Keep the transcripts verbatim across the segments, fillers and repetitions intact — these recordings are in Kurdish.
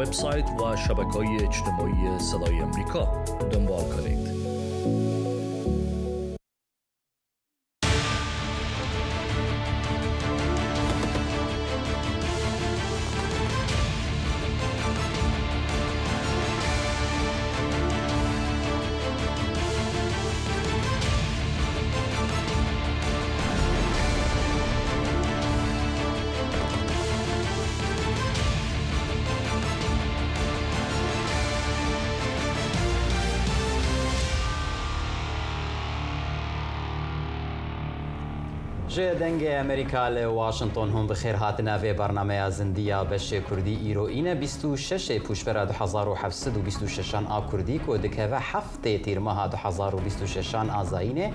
وبسایت و شبکه‌های اجتماعی صدای امریکا دنبال کنید. Ji Dengê Amerîka li Washington hûn bi xêr hatine vê bernameya zindî ya beşê Kurdî. Îro îne bîst û şeş ê Pûşbera du hezar û heft sed û bîst û şeşan a Kurdî ku dikeve heftê Tîrmeha du hezar û bîst û şeşan a Zayînê.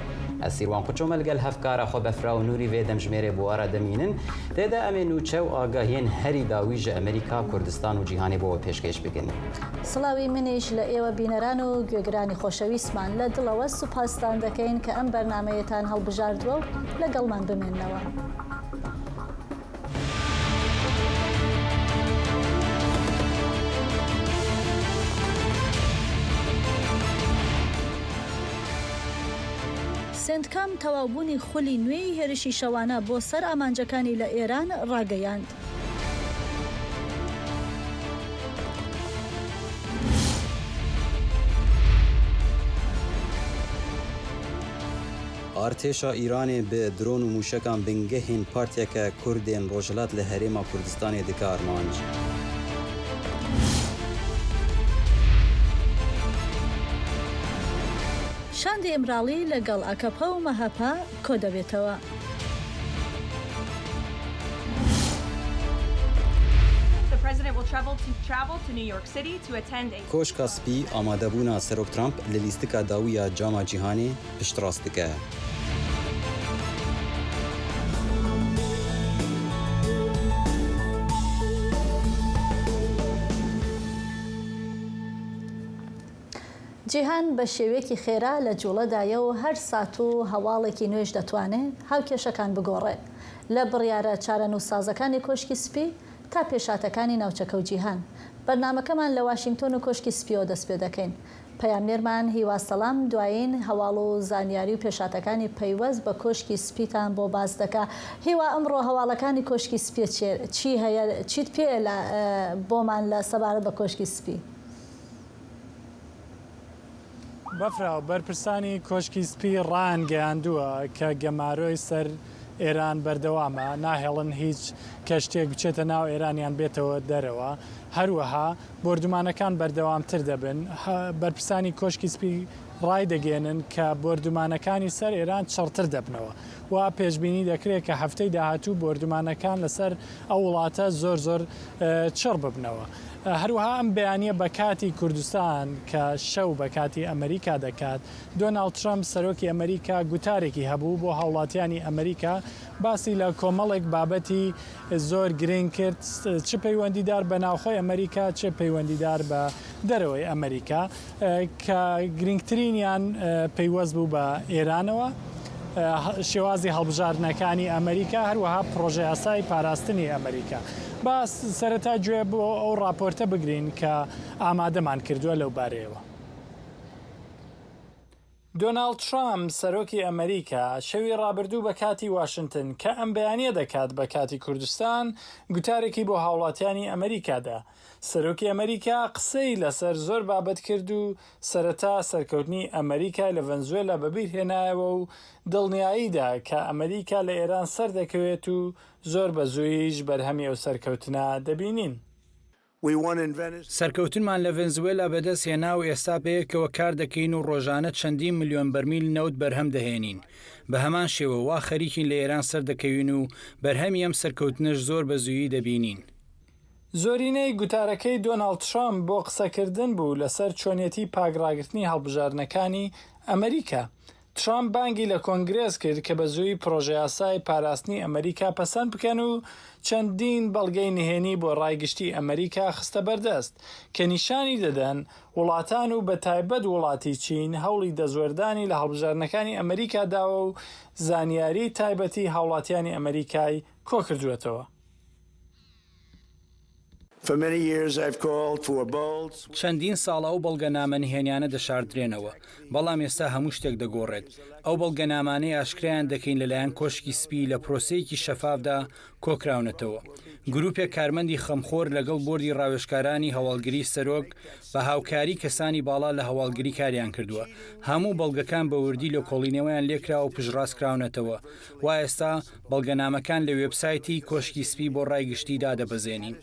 Ez Sîrwan Quço me li gel hevkara xwe Befra û Nûrî vê demjimêrê bi we re demînin. Tê de em ê nûçe û agahiyên herî dawî ji Amerîka, Kurdistan û cîhanê bo we pêşkêş bikin. سڵاوی منیش لە ئێوە بینەران و گوێگرانی خۆشەویستمان. لە دڵەوە سوپاستان دەکەین کە ئەم بەرنامەیەتان هەڵبژاردووە و لەگەڵمان بمێننەوە. سێنتکام تەواوبوونی خولی نوێی هێرشی شەوانە بۆ سەر ئامانجەکانی لە ئێران ڕاگەیاند. Artêşa Îranê bi dron û mûşekan bingehên partiyeke Kurd ên Rojhilat li Herêma Kurdistanê dike armanc. شاندی ئیمراڵی لەگەڵ ئاکەپە و مەهەپە کۆدەبێتەوە. The president will travel to, travel to New York City to attend a Koşka Spî amadebûna Serok Trump li lîstika dawî ya Cama Cîhanê piştrast dike. جیهان بە شێوەیەکی خێرا لە جوڵەدایە و هەر سات و هەواڵێکی نوێش دەتوانێ هاوکێشەکان بگۆڕێ. لە بڕیارە چارەنووسسازەکانی کۆشکی سپی تا پێشهاتەکانی ناوچەکە و جیهان. بەرنامەکەمان لە واشنگتۆن و کۆشکی سپیەوە دەست پێ دەکەین. پەیامنێرمان هیوا سەلام دوایین هەواڵ و زانیاری و پێشهاتەکانی پەیوەست بە کۆشکی سپیتان بۆ باس دەکا. هیوا، ئەمڕۆ هەواڵەکانی کۆشکی سپیە چێ-، چی هەیە، چیت پێ لە، ئە، بۆمان لە سەبارەت بە کۆشکی سپی؟ بەفرا، بەرپرسانی کۆشکی سپی ڕایانگەیاندووە کە گەمارۆی سەر ئێران بەردەوامە، ناهێڵن هیچ کەشتێک بچێتە ناو ئێران یان بێتەوە دەرەوە. هەروەها بۆردومانەکان بەردەوامتر دەبن. هە-، بەرپرسانی کۆشکی سپی ڕایدەگەیەنن کە بۆردومانەکانی سەر ئێران چڕتر دەبنەوە. وا پێشبینی دەکرێت کە هەفتەی داهاتوو بۆردومانەکان لەسەر ئەو وڵاتە زۆر زۆر، ئە، چڕ ببنەوە. ئە، هەروەها ئەم بەیانیە بە کاتی کوردستان کە شەو بە کاتی ئەمریکا دەکات، دۆناڵد ترەمپ سەرۆکی ئەمریکا گوتارێکی هەبوو بۆ هاوڵاتیانی ئەمریکا، باسی لە کۆمەڵێک بابەتی زۆر گرنگ کرد، چ پەیوەندیدار بە ناوخۆی ئەمریکا، چ پەیوەندیدار بە دەرەوەی ئەمریکا، ئە، کە گرنگترینیان، ئە، پەیوەست بوو بە ئێرانەوە، ئە، هە-، شێوازی هەڵبژاردنەکانی ئەمریکا، هەروەها پرۆژە یاسای پاراستنی ئەمریکا. با س-، سەرەتا گوێ بۆ ئەو ڕاپۆرتە بگرین کە ئامادەمان کردووە لەو بارەیەوە. دۆناڵد ترامپ، سەرۆکی ئەمریکا، شەوی ڕابردوو بە کاتی واشنتن کە ئەم بەیانیە دەکات بە کاتی کوردستان، گوتارێکی بۆ هاوڵاتیانی ئەمریکا دا. سەرۆکی ئەمریکا قسەی لەسەر زۆر بابەت کرد و سەرەتا سەرکەوتنی ئەمریکای لە ڤەنزوێلا بەبیر هێنایەوە و دڵنیایی دا کە ئەمریکا لە ئێران سەر دەکەوێت و زۆر بە زووییش بەرهەمی ئەو سەرکەوتنە دەبینین. We won in Venezuela. سەرکەوتنمان لە ڤەنزوێلا بەدەست هێنا و ئێستا بەیەکەوە کار دەکەین و ڕۆژانە چەندین ملیۆن بەرمیل نەوت بەرهەم دەهێنین. بە هەمان شێوە وا خەریکین لە ئێران سەر دەکەوین و بەرهەمی ئەم سەرکەوتنەش زۆر بە زوویی دەبینین. زۆرینەی گوتارەکەی دۆناڵد ترامپ بۆ قسەکردن بوو لەسەر چۆنیەتی پاکڕاگرتنی هەڵبژاردنەکانی ئەمریکا. ترامپ بانگی لە کۆنگرێس کرد کە بە زووی پرۆژە یاسای پاراستنی ئەمریکا پەسەند بکەن و چەندین بەڵگەی نهێنی بۆ ڕای گشتی ئەمریکا خستە بەردەست کە نیشانی دەدەن وڵاتان و بە تایبەت وڵاتی چین هەوڵی دەستوەردانی لە هەڵبژاردنەکانی ئەمریکا داوە و زانیاری تایبەتی هاوڵاتیانی ئەمریکای کۆکردووەتەوە. For many years, I've called for bold. چەندین ساڵە ئەو بەڵگەنامە نهێنیانە دەشاردرێنەوە، بەڵام ئێستا هەموو شتێک دەگۆڕێت. ئەو بەڵگەنامانەی ئاشکرایان دەکەین لەلایەن کۆشکی سپی لە پرۆسەیەکی شەفافدا کۆکراونەتەوە. گروپێک کارمەندی خەمخۆر لەگەڵ بۆردی ڕاوێژکارانی هەواڵگری سەرۆک بە هاوکاری کەسانی باڵا لە هەواڵگری کاریان کردووە. هەموو بەڵگەکان بە وردی لێکۆڵینەوەیان لێکراوە و پشتڕاست کراونەتەوە. وا ئێستا بەڵگەنامەکان لە وێبسایتی کۆشکی سپی بۆ ڕای گشتی دادەبەزێنین.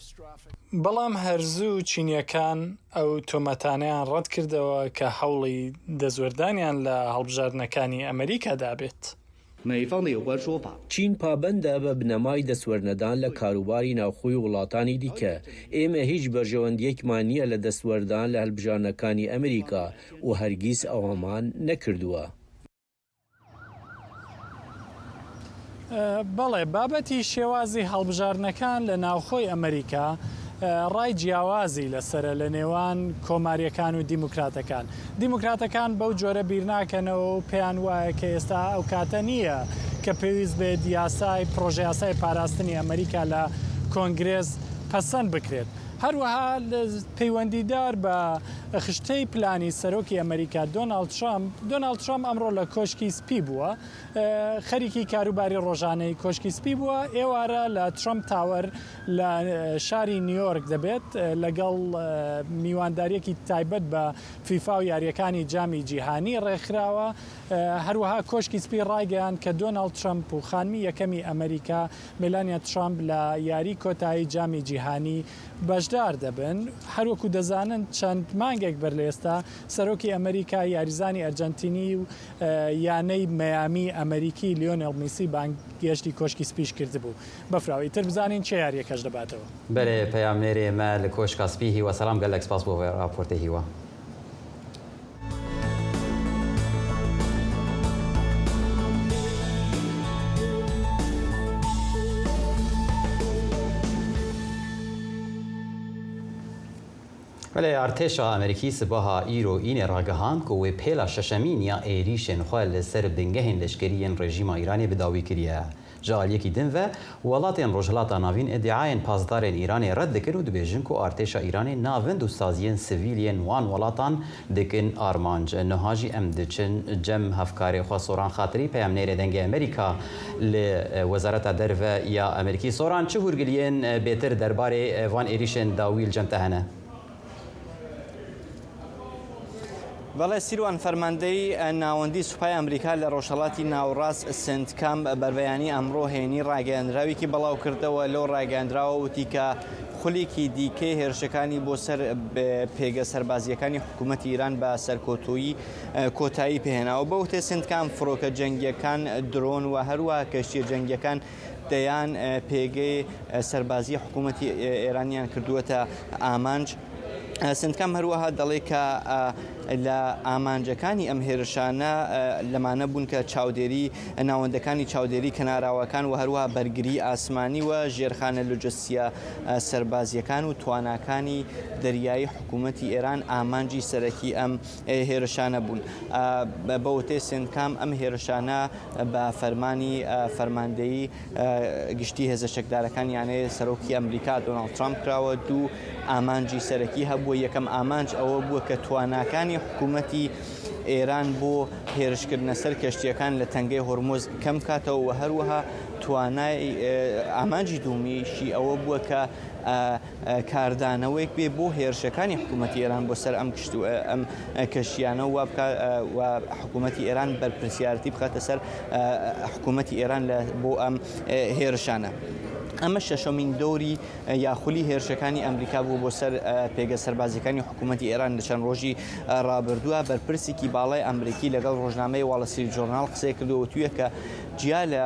بەڵام هەر زوو چینیەکان ئەو تۆمەتانەیان ڕەت کردەوە کە هەوڵی دەستوەردانیان لە هەڵبژاردنەکانی ئەمریکا دابێت. 美方的有关说法。 چین پابەندە بە بنەمای دەستوەرنەدان لە کاروباری ناوخۆی وڵاتانی دیکە. ئێمە هیچ بەرژەوەندیەکمان نییە لە دەستوەردان لە هەلبژاردنەکانی ئەمریکا و هەرگیز ئەوەمان نەکردووە. بەڵێ، بابەتی شێوازی هەڵبژاردنەکان لە ناوخۆی ئەمریکا ڕای جیاوازی لەسرە لە نێوان کۆماریەکان و دیموکراتەکان. دیموکراتەکان بەو جۆرە بیر ناکەنەوە و پێیان وایە کە ئێستا ئەو کاتە نییە کە پێویست بێت یاسای پرۆژە یاسای پاراستنی ئەمریکا لە کۆنگرێس پەسەند بکرێت. هەروەها پەیوەندیدار بە خشتەی پلانی سەرۆکی ئەمریکا دۆناڵد ترامپ، دۆناڵد ترامپ ئەمڕۆ لە کۆشکی سپی بووە، خەریکی کاروباری ڕۆژانەی کۆشکی سپی بووە. ئێوارە لە ترامپ تاوەر لە شاری نیویۆرک دەبێت، لەگەڵ میوانداریەکی تایبەت بە فیفا و یاریەکانی جامی جیهانی ڕێکخراوە. هەروەها کۆشکی سپی ڕایگەیاند کە دۆناڵد ترامپ و خانمی یەکەمی ئەمریکا، مێلانیا ترامپ، لە یاری کۆتایی جامی جیهانی بەشدار دەبن. هەروەکو دەزانن، چەند مانگێک بەر لە ئێستا سەرۆکی ئەمریکا یاریزانی ئەرجەنتینی و یانەی مەیامی ئەمریکی لیۆنێل میسی بانگێشتی کۆشکی سپیش کردبوو. بەفراوی تر بزانین چێ یاریەکەش دەباتەوە. بەێ پەیامنێرێ مە لە کۆشکا سپی هیوە سەلام گەلەک سپاس بۆ ڕاپۆرتێ هیوە. Belê artêşa Amerîkî sibaha îro înê ragihand ku wê pêla şeşemîn ya êrîşên xwe li ser bingehên leşkerî yên rejîma Îranê bi dawî kiriye. Ji aliyekî din ve, welatên Rojhilata Navîn îdiayên pasdarên Îranê red dikin û dibêjin ku artêşa Îranê navind û saziyên sivîl yên wan welatan dikin armanc. Niha jî em diçin cem hevkarê xwe Soran Xatirî, peyamnêrê Dengê Amerîka li Wezareta Derve ya Amerîkî. Soran, çi hûrgiliyên bêtir derbarê van êrîşên dawî li cem te hene? بەڵێ سیروان، فەرماندەی ناوەندی سوپای ئەمریکا لە ڕۆژهەڵاتی ناوڕاست سنتکام بەربەیانی ئەمڕۆ هێنی ڕاگەیاندراوێکی بەڵاو کردەوە. لەو ڕاگەیاندراوە وتی کە خولێکی دیکەی هێرشەکانی بۆ سەر پێگە سەربازیەکانی حکوومەتی ئیران بە سەرکۆتویی کۆتایی پێهێناوە. بە وتەی سنتکام، فڕۆکە جەنگیەکان، درۆن و هەروە کەشتیە جەنگیەکان دەیان پێگەی سەربازی حکوومەتی ئێرانیان کردووەتە ئامانج. سنتکام هەروەها دەڵێ کە لە ئامانجەکانی ئەم هێرشانە لەمانە بوون کە چاودێری ناوەندەکانی چاودێری کەناراوەکان و هەروەها بەرگری ئاسمانی و ژێرخانە لوجستیە سەربازیەکان و تواناکانی دەریایی حکوومەتی ئێران ئامانجی سەرەکی ئەم هێرشانە بوون. بە وتەی سنتکام، ئەم هێرشانە بە فەرمانی فەرماندەیی گشتی هێزە چەکدارەکان، یانەیە سەرۆکی ئەمریکا دۆناڵد ترامپ کراوە. دوو ئامانجی سەرەکی هەبووە. یەکەم ئامانج ئەوە بووە کە تواناکانی حکوومەتی ئێران بۆ هێرشکردنە سەر کەشتیەکان لە تەنگەی هۆرمز کەم کاتەوە و هەروەها توانای ئامانجی دومیشی ئەوە بووە کە کاردانەوەیەک بێ بۆ هێرشەکانی حکوومەتی ئێران بۆ سەر ئەم کشت و ئەم کەشتیانە و بکە و حکوومەتی ئێران بەرپرسیارەتی بخاتە سەر حکوومەتی ئێران لە بۆ ئەم هێرشانە. ئەمە شەشەمین دەوری یاخولی هێرشەکانی ئەمریکا بوو بۆ سەر پێگە سەربازیەکانی حکوومەتی ئێران لە چەند ڕۆژی ڕابردووە. بەرپرسێکی باڵای ئەمریکی لەگەڵ ڕۆژنامەی واڵ ستریت جۆرناڵ قسەی کردو وتوویە کە جیا لە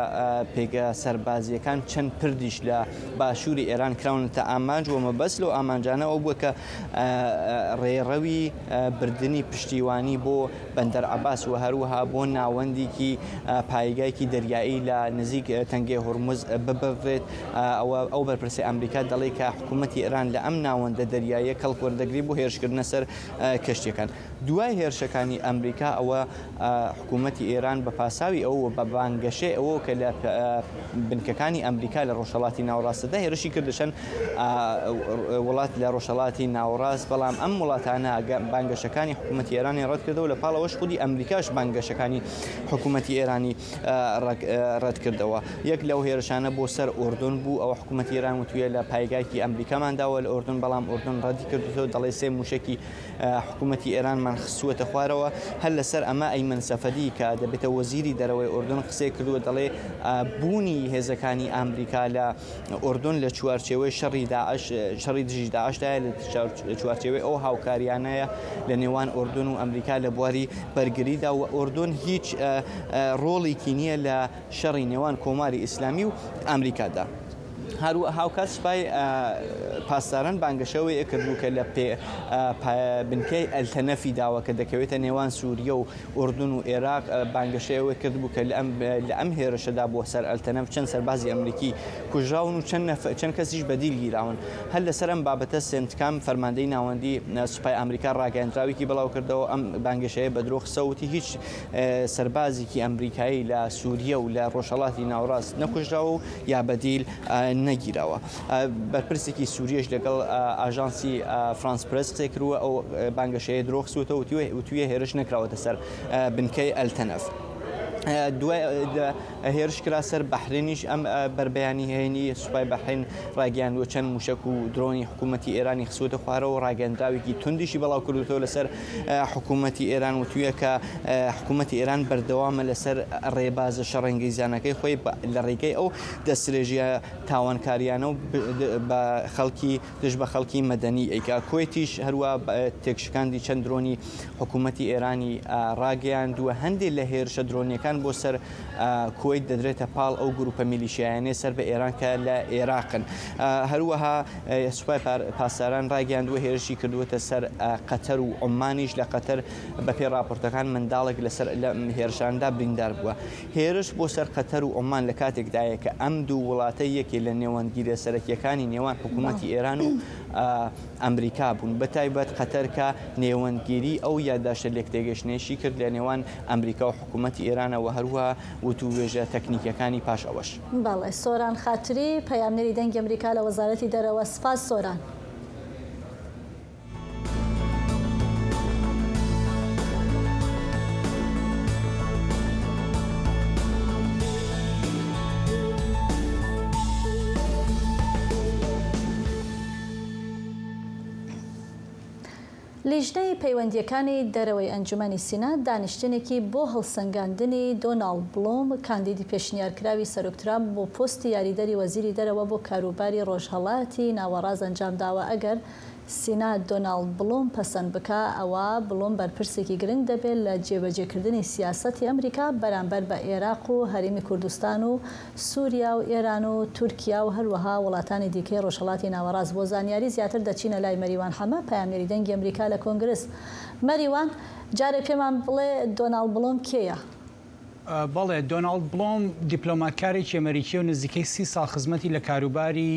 پێگە سەربازیەکان چەند پردیش لە باشووری ئێران کراونەتە ئامانج و مەبەست لەو ئامانجانە ئەو بووە کە ڕێڕەوی بردننی پشتیوانی بۆ بەندەر عەباس و هەروەها بۆ ناوەندێکی پایگایکی دەریایی لە نزیک تەنگەی هۆرمز ببڕێت. ئەوە ئەو بەرپرسەی ئەمریکا دەڵێ کە حکوومەتی ئێران لە ئەم ناوەندە دەریاییە کەڵک وەردەگری بۆ هێرشکردنە سەر کەشتیەکان. دوای هێرشەکانی ئەمریکا ئەوە حکوومەتی ئێران بە پاساوی ئەوە و بە بانگەشەی ئەوە کە لە بنکەکانی ئەمریکا لە ڕۆژهەڵاتی ناوەڕاست دا هێرشی کردە چەند، ئا، وڵات لە ڕۆژهەڵاتی ناوەڕاست، بەڵام ئەم وڵاتانە گە-، بانگەشەکانی حکوومەتی ئێرانی ڕەت کردەوە، لە پاڵەوەش خودی ئەمریکاش بانگەشەکانی حکوومەتی ئێرانی، ئا، ڕەک-، ئا، ڕەت کردەوە. یەک لەو هێرشانە بۆ سەر ئوردون بوو، ئەوە حکوومەتی ئێران وتوویە لە پایگایکی ئەمریکامان داوە لە ئوردون، بەڵام ئوردون ڕەتی کردووەتەوە، دەڵێ سێ موشەکی ئە، حکوومەتی ئێرانمان خستووەتە خوارەوە. هەر لەسەر ئەمە ئەیمەن سەفەدی کە دەبێتە وەزیری دەرەوەی ئوردون قسەی کردووە، دەڵێ، ئە، بوونی هێزەکانی ئامریکا لە ئوردون لە چوارچێوەی شەڕی داعش، شەڕی دژی داعشدایە، لە چوار-، چوارچێوەی ئەو هاوکاریانەیە لە نێوان ئوردون و ئەمریکا لە بواری بەرگریدا و ئوردون هیچ، ئە، ئە، ڕۆڵێکی نییە لە شەڕی نێوان کۆماری ئیسلامی و ئەمریکادا. هەروە هاوکات سوپای، ئە، پاسداران بانگەشەوەی کردبوو کە لە پێ-، ئە، پا-، بنکەی ئەلتەنەفی داوە کە دەکەوێتە نێوان سووریە و ئوردون و ئێراق، ئە، بانگەشەی ئەوەی کردبوو کە لە ئەم، لە ئەم هێرشەدا بۆ سەر ئەلتەنەف چەند سەربازی ئەمریکی کوژراون و چەند نەف-، چەند کەسیش بەدیل گیراون. هەر لەسەر ئەم بابەتە سنتکام فەرماندەی ناوەندی، ئە، سوپای ئەمریکا ڕاگەیاندراوێکی بڵاو کردەوە، ئەم بانگەشەیە بە درۆ خستەوە، وتی هیچ، ئە، سەربازێکی ئەمریکایی لە سووریە و لە ڕۆژهەڵاتی ناوەڕاست نەکوژراوە و یا بەدیل، ئە، نەگیراوە. ئە، بەرپرسێکی سووریەش لەگەڵ، ئە، ئاژانسی، ئە، فرانس پرێس قسەی کردووە، ئەو، ئە، بانگەشەیە درۆ خستووەتەوە، وتووە، وتوویە هێرش نەکراوەتە سەر، ئە، بنکەی ئەلتەنەف. ئە، دوای، ئە، دە-، هێرش کرا سەر بەحرینیش، ئەم، ئە، بەربەیانی هەینی سوپای بەحرین ڕاگەیاندووە چەند موشک و درۆنی حکوومەتی ئێرانی خستووەتە خوارەوە، ڕاگەیاندراوێکی توندیشی بەڵاو کردووەتەوە لەسەر، ئە، حکوومەتی ئێران، وتوویە کە، ئە، حکوومەتی ئێران بەردەوامە لەسەر ڕێبازە شەڕەنگێزانەکەی خۆی بە، لە ڕێگەی ئەو دەستدرێژیە تاوانکاریانە و ب-، د-، بە خەڵکی، دژ بە خەڵکی مەدەنی ئەیکا. کوێتیش هەروە بە، تێکشکاندی چەند درۆنی حکوومەتی ئێرانی، ئا، ڕاگەیاندووە. هەندێک لە هێرشە درۆنیەکان بۆ سەر، ئا، کوێت دەدرێتە پاڵ ئەو گروپە میلیشیایانەی سەر بە ئێران کە لە ئێراقن. ئا، هەروەها، ئە، سوپای پار-، پاسداران ڕاگەیاندووە هێرشی کردووەتە سەر، ئا، قەتەر و عومانیش. لە قەتەر بە پێی راپۆرتەکان منداڵێک لەسەر، لە هێرشاندا بریندار بووە. هێرش بۆ سەر قەتەر و عومان لە کاتێکدایە کە ئەم دوو وڵاتە یەکێ لە نێوەندگیرە سەرەکیەکانی نێوان حکوومەتی ئێران و، ئا، ئەمریکا بوون، بە تایبەت قەتەر کە نێوەندگیری ئەو یادداشتە لێکتێگەیشتنەیەشی کرد لە نێوان ئەمریکا و حکوومەتی ئێرانەوە، هەروەها وتووێژە تەکنیکیەکانی پاش ئەوەش. بەڵێ، سۆران خاتری، پەیامنێری دەنگی ئەمریکا لە وەزارەتی دەرەوە. سپاس سۆران. لیژنەی پەیوەندیەکانی دەرەوەی ئەنجومەنی سینات دانیشتنێکی بۆ هەڵسەنگاندنی دۆناڵد بڵوم، کاندیدی پێشنیارکراوی سەرۆک ترامپ بۆ پۆستی یاریدەری وەزیری دەرەوە بۆ کاروباری ڕۆژهەڵاتی ناوەڕاست ئەنجام داوە. ئەگەر سینات دۆناڵد بڵوم پەسەند بکا، ئەوە بڵوم بەرپرسێکی گرنگ دەبێت لە جێبەجێکردنی سیاسەتی ئەمریکا بەرامبەر بە ئێراق و هەرێمی کوردستان و سووریا و ئێران و تورکیا و هەروەها وڵاتانی دیکەی ڕۆژهەڵاتی ناوەڕاست. بۆ زانیاری زیاتر دەچینە لای مەریوان حەمە، پەیامنێری دەنگی ئەمریکا لە کۆنگرس. مەریوان، جارێ پێمان بڵێ دۆناڵد بڵوم کێیە؟ ئە، بەڵێ، دۆناڵد بڵۆم دیپلۆماتکارێکی ئەمریکیە و نزیکەی سی ساڵ خزمەتی لە کاروباری،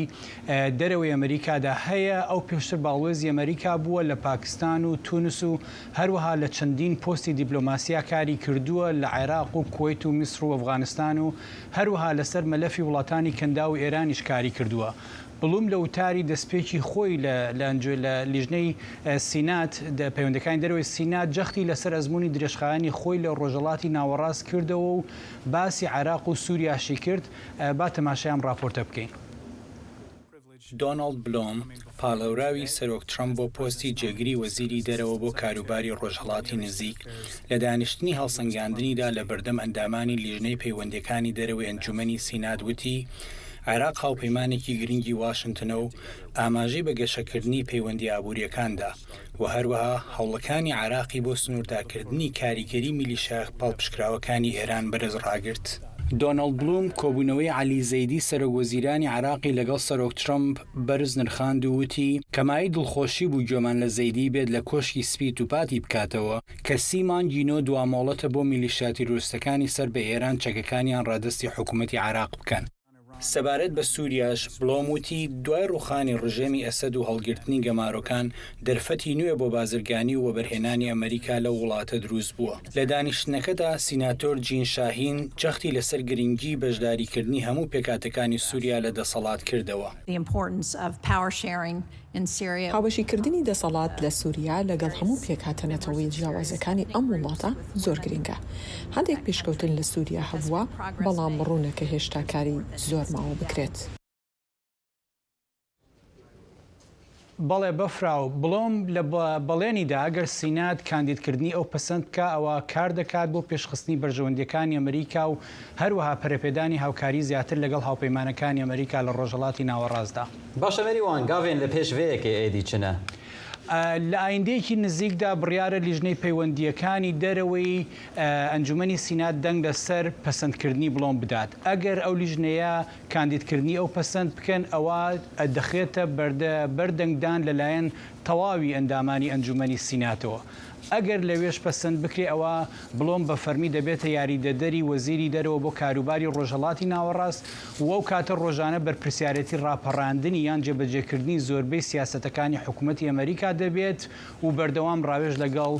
ئە، دەرەوەی ئەمریکادا هەیە. ئەو پێشتر باڵوێزی ئەمریکا بووە لە پاکستان و تونس و هەروەها لە چەندین پۆستی دیپلۆماسیا کاری کردووە، لە عێراق و کوەیت و میسر و ئەفغانستان و هەروەها لەسەر مەلەفی وڵاتانی کەنداو و ئێرانیش کاری کردووە. بڵوم لە وتاری دەستپێکی خۆی لە، لە ئەنجو-، لە لیژنەی، ئە، سینات، دە-، پەیوەندەکانی دەرەوەی سینات جەختی لەسەر ئەزموونی درێژخایەنی خۆی لە ڕۆژهەڵاتی ناوەڕاست کردەوە و باسی عێراق و سووریاشی کرد. ئە، با تەماشای ئەم ڕاپۆرتە بکەین. دۆناڵد بلۆم، پاڵەوراوی سەرۆک ترەمپ بۆ پۆستی جێگری وەزیری دەرەوە بۆ کاروباری ڕۆژهەڵاتی نزیک، لە دانیشتنی هەڵسەنگاندنیدا لە بەردەم ئەندامانی لیژنەی پەیوەندیەکانی دەرەوەی ئەنجومەنی سینات وتی، عێراق هاوپەیمانێکی گرنگی واشنتنە و ئاماژەی بە گەشەکردنی پەیوەندی ئابووریەکاندا و هەروەها هەوڵەکانی عێراقی بۆ سنووردارکردنی کاریگەری میلیشیا پاڵپشکراوەکانی ئێران بەرز ڕاگرت. دۆناڵد بلوم کۆبوونەوەی عەلی زەیدی سەرۆک وەزیرانی عێراقی لەگەڵ سەرۆک ترەمپ بەرز نرخاند و وتی، کەمایی دڵخۆشی بوو گوێمان لە زەیدی بێت لە کۆشکی سپی دووپاتی بکاتەوە کە سی مانگی نۆ دوا مۆڵەتە بۆ میلیشیا تیرۆریستەکانی سەر بە ئێران چەکەکانیان ڕادەستی حکوومەتی عێراق بکەن. سەبارەت بە سووریاش، بڵۆم وتی دوای ڕووخانی ڕژێمی ئەسەد و هەڵگرتنی گەمارۆکان، دەرفەتی نوێ بۆ بازرگانی و وەبەرهێنانی ئەمریکا لەو وڵاتە دروست بووە. لە دانیشتنەکەدا، سیناتۆر جین شاهین جەختی لەسەر گرنگی بەشداریکردنی هەموو پێکاتەکانی سووریا لە دەسەڵات کردەوە. The importance of power sharing in Syria. هاوبەشیکردنی دەسەڵات لە سووریا لەگەڵ هەموو پێکهاتە نەتەوەیە جیاوازەکانی ئەم وڵاتە زۆر گرنگە. هەندێک پێشکەوتن لە سووریا هەبووە، بەڵام ڕوونە کە هێشتا کاری زۆر ماوە بکرێت. بەڵێ بەفراو، بڵۆم لە بە-، بەڵێنیدا، ئەگەر سینات کاندیدکردنی ئەو پەسەند بکا، ئەوە کار دەکات بۆ پێشخستنی بەرژەوەندیەکانی ئەمریکا و هەروەها پەرەپێدانی هاوکاری زیاتر لەگەڵ هاوپەیمانەکانی ئەمریکا لە ڕۆژهەڵاتی ناوەڕاستدا. باشە مەریوان، گاوێن لە پێش vê yekê êdî çi ne؟ لە ئایندەیەکی نزیکدا بڕیارە لیژنەی پەیوەندیەکانی دەرەوەی ئەنجومەنی سینات دەنگ لەسەر پەسەندکردنی بڵۆم بدات. ئەگەر ئەو لیژنەیە کاندیدکردنی ئەو پەسەند بکەن، ئەوە دەخرێتە بەردە-، بەردەنگدان لەلایەن تەواوی ئەندامانی ئەنجومەنی سیناتەوە. ئەگەر لەوێش پەسەند بکرێ، ئەوە بڵۆم بە فەرمی دەبێتە یاریدەدەری وەزیری دەرەوە بۆ کاروباری ڕۆژهەڵاتی ناوەڕاست و ئەو کاتە ڕۆژانە بەرپرسیارەتی ڕاپەڕاندنی یان جێبەجێکردنی زۆربەی سیاسەتەکانی حکوومەتی ئەمریکا دەبێت و بەردەوام ڕاوێژ لەگەڵ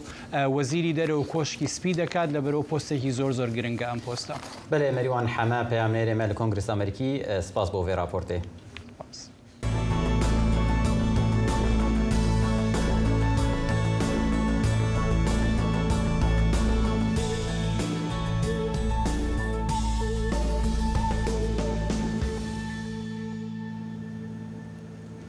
وەزیری دەرەوە و کۆشکی سپی دەکات، لەبەرەوە پۆستێکی زۆر زۆر گرنگە ئەم پۆستە. بەلێ، مەریوان حەمە، پەیامنێرێ me li Kongresa Amerîkî, spas bo vê raportê.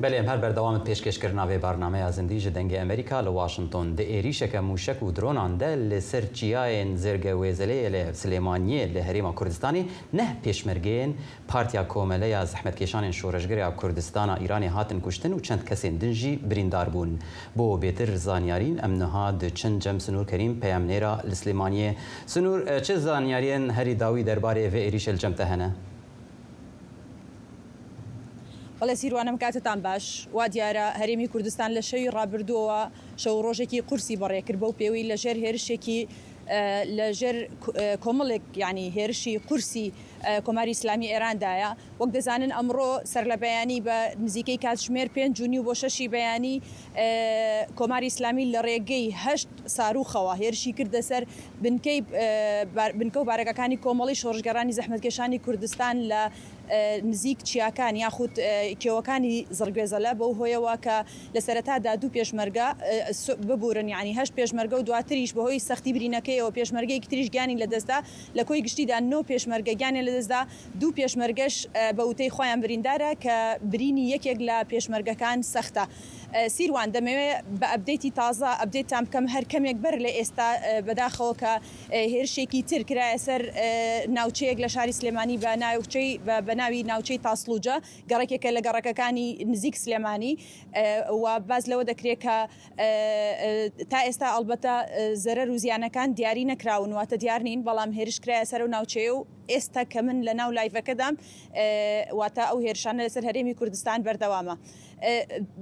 Belê, em her berdewam in pêşkêşkirina vê bernameya zindî ji Dengê Amerîka li Washington. Di êrîşeke mûşek û dronan de li ser çiyayên Zêrge Wêzeleyê li Silêmaniyê li Herêma Kurdistanê neh pêşmergeyên Partiya Komele ya Zehmetkêşanên Şoreşger ya Kurdistana Îranê hatin kuştin û çend kesên din jî birîndar bûn. Bo bêtir zanyarîn em niha diçin cem Sinûr Kerîm, peyamnêra li Silêmaniyê. Sinûr, çi zanyariyên herî dawî derbarê vê êrîşê li cem te hene? بەڵێ سیروانم کاتتان باش. وا دیارە هەرێمی کوردستان لە شەوی ڕابردووەوە شەو ڕۆژێکی قورسی بەڕێ کرد بەو پێوەی لە ژێر هێرشێکی لە ژێر کۆمەڵێک یعنی هێرشی قورسی کۆماری ئیسلامی ئێراندایە. وەک دەزانن ئەمڕۆ سەرلەبەیانی بە نزیکەی کاتژمێر پێنج و نیو بۆ شەشی بەیانی کۆماری ئیسلامی لە ڕێگەی هەشت ساروخەوە هێرشی کردە سەر بنکەی بنکە و بارەگەکانی کۆمەڵی شۆڕشگەرانی زەحمەتکێشانی کوردستان لە نزیک چیاکان یاخود کێوەکانی زڕگوێزەلە بەو هۆیەوە کە لە سەرەتادا دوو پێشمەرگە ببورن یعنی هەشت پێشمەرگە و دواتریش بەهۆی سەختی برینەکەیەوە پێشمەرگەیەکی تریش گیانی لەدەستدا. لە کۆی گشتیدا نۆ پێشمەرگە گیانیان لەدەستدا، دوو پێشمەرگەش بە وتەی خۆیان بریندارە کە برینی یەکێک لە پێشمەرگەکان سەختە. سیروان، دەمەوێت بە ئەپدەیتی تازە ئەپدەیتتان بکەم، هەر کەمێک بەر لە ئێستا بەداخەوە کە هێرشێکی تر کرایە سەر ناوچەیەک لە شاری سلێمانی بە ناوچەی بە ناوی ناوچەی تاسڵوجە، گەڕەکێکە لە گەڕەکەکانی نزیک سلێمانی و باز لەوە دەکرێت کە تا ئێستا ئەلبەتە زەرەر و زیانەکان دیاری نەکراون، واتە دیار نین، بەڵام هێرش کرایە سەر ئەو ناوچەیە و ئێستا کە من لە ناو لایڤەکەدام واتە ئەو هێرشانە لەسەر هەرێمی کوردستان بەردەوامە.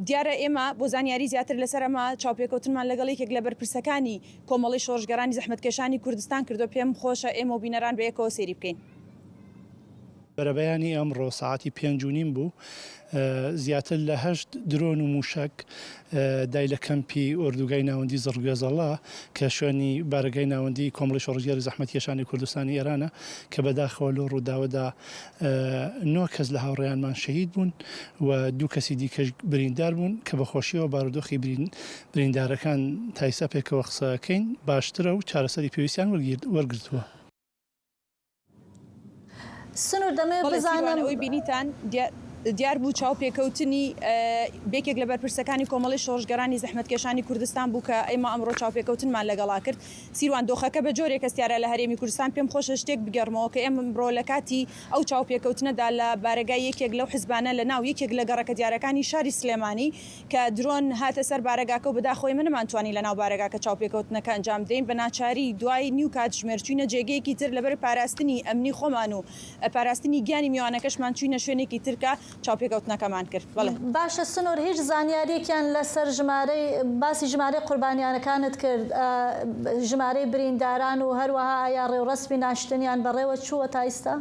دیارە ئێمە بۆ زانیاری زیاتر لەسەر ئەمە چاوپێکەوتنمان لەگەڵ یەکێک لە بەرپرسەکانی کۆمەڵی شۆڕشگەرانی زەحمەتکێشانی کوردستان کردو، پێم خۆشە ئێمە و بینەران بە یەکەوە سێری بکەین. بەرەبەیانی ئەمڕۆ سەعاتی پێنج و نیم بوو، زیاتر لە هەشت درۆن و مووشەک دای لە کەمپی ئۆردوگای ناوەندی زڕگوێزەڵا کە شوێنی بارەگای ناوەندی کۆمەڵی شۆڕشگێری زەحمەتکێشانی کوردستانی ئێرانە کە بەداخەوە لەو ڕووداوەدا نۆ کەس لە هاوڕێیانمان شەهید بوون و دوو کەسی دیکەش بریندار بوون کە بە خۆشیەوە بارودۆخی بریندارەکان تا ئیستا پێکەوە قسەکەین باشترە و چارەسەری پێویستیان وەرگرتووە. سنوور دەمەوێت بزانم. ئەوەی بینیتان دیار بوو چاوپێکەوتنی بێکێک لە بەرپرسەکانی کۆمەڵی شۆڕشگەرانی زەحمەتکێشانی کوردستان بوو کە ئێمە ئەمڕۆ چاوپێکەوتنمان لەگەڵا کرد. سیروان، دۆخەکە بە جۆرێک هەستیارە لە هەرێمی کوردستان، پێم خۆشە شتێک بگەڕمەوە کە ئێمە ئەمڕۆ لە کاتی ئەو چاوپێکەوتنەدا لە بارەگای یەکێک لەو حزبانە لە ناو یەکێک لە گەڕەکە دیارەکانی شاری سلێمانی کە درۆن هاتە سەر بارەگاکە و بەداخەوە ئێمە نەمانتوانی لە ناو بارەگاکە چاوپێکەوتنەکە ئەنجام بدەین، بە ناچاری دوای نیو کاتژمێر چووینە جێگەیەکی تر لەبەر پاراستنی ئەمنی خۆمان و پاراستنی گیانی میوانەکەشمان چووینە شوێنێکی تر کە چاوپێکەوتنەکەمان کرد. بەڵێ. باشە سنوور، هیچ زانیاریەکیان لەسەر ژمارەی، باسی ژمارەی قوربانیانەکانت کرد، ژمارەی برینداران و هەروەها ئایا ڕێوڕەسمی ناشتنیان بەڕێوە چووە تا ئیستا؟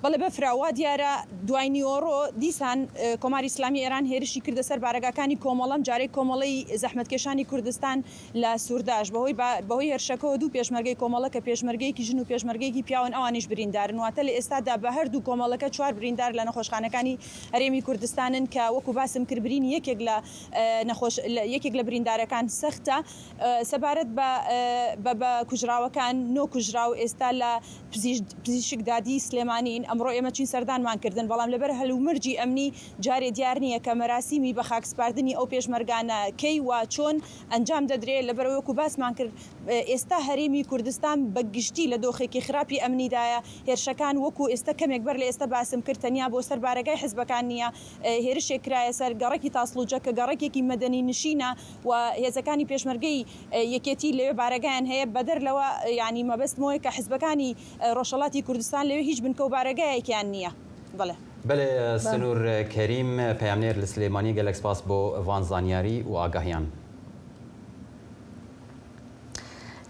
بەڵێ بەفرا، وا دیارە دوای نیوەڕۆ دیسان، ئە، کۆماری ئیسلامی ئێران هێرشی کردە سەر بارەگاکانی کۆمەڵە، جارێک کۆمەڵەی زەحمەتکێشانی کوردستان لە سوورداش بەهۆی با-، بەهۆی هێرشەکەەوە دوو پێشمەرگەی کۆمەڵە کە پێشمەرگەیەکی ژن و پێشمەرگەیەکی پیاون ئەوانیش بریندارن. واتە لە ئێستادا بە هەردوو کۆمەڵەکە چوار بریندار لە نەخۆشخانەکانی هەرێمی کوردستانن کە وەکو باسم کرد برینی یەکێک لە، ئە، نەخۆش-، لە، یەکێک لە بریندارەکان سەختە. ئە، سەبارەت بە، ئە، بە، بە کوژراوەکان، نۆ کوژراو ئێستا لە پزیش-، پزیشک دادی سلێمانین. ئەمڕۆ ئێمە چین سەردانمان کردن، بەڵام لەبەر هەلومەرجی ئەمنی جارێ دیار نییە کە مەراسیمی بە خاکسپاردنی ئەو پێشمەرگانە کەی و چۆن ئەنجام دەدرێ. لەبەرەوەی وەکو باسمان کرد، ئێستا هەرێمی کوردستان بە گشتی لە دۆخێکی خراپی ئەمنیدایە. هێرشەکان وەکو ئێستا کەمێک بەر لە ئێستا باسم کرد تەنیا بۆ سەر بارەگای حزبەکان نییە. هێرشێک کرایە سەر گەڕەکی تاسڵوجە کە گەڕەکێکی مەدەنی نشینە و هێزەکانی پێشمەرگەی یەکێتی لەوێ بارەگایان هەیە. بەدەر لەوە، یعنی مەبەستمەوەی کە حزبەکانی ڕۆژهەڵاتی کوردستان لەوێ هیچ بنکە و بارەگایەکیان نییە. بەڵێ. بەڵێ، سنوور کەریم، پەیامنێر لە سلێمانی، gelek spas bo van zanyarî û agahiyan.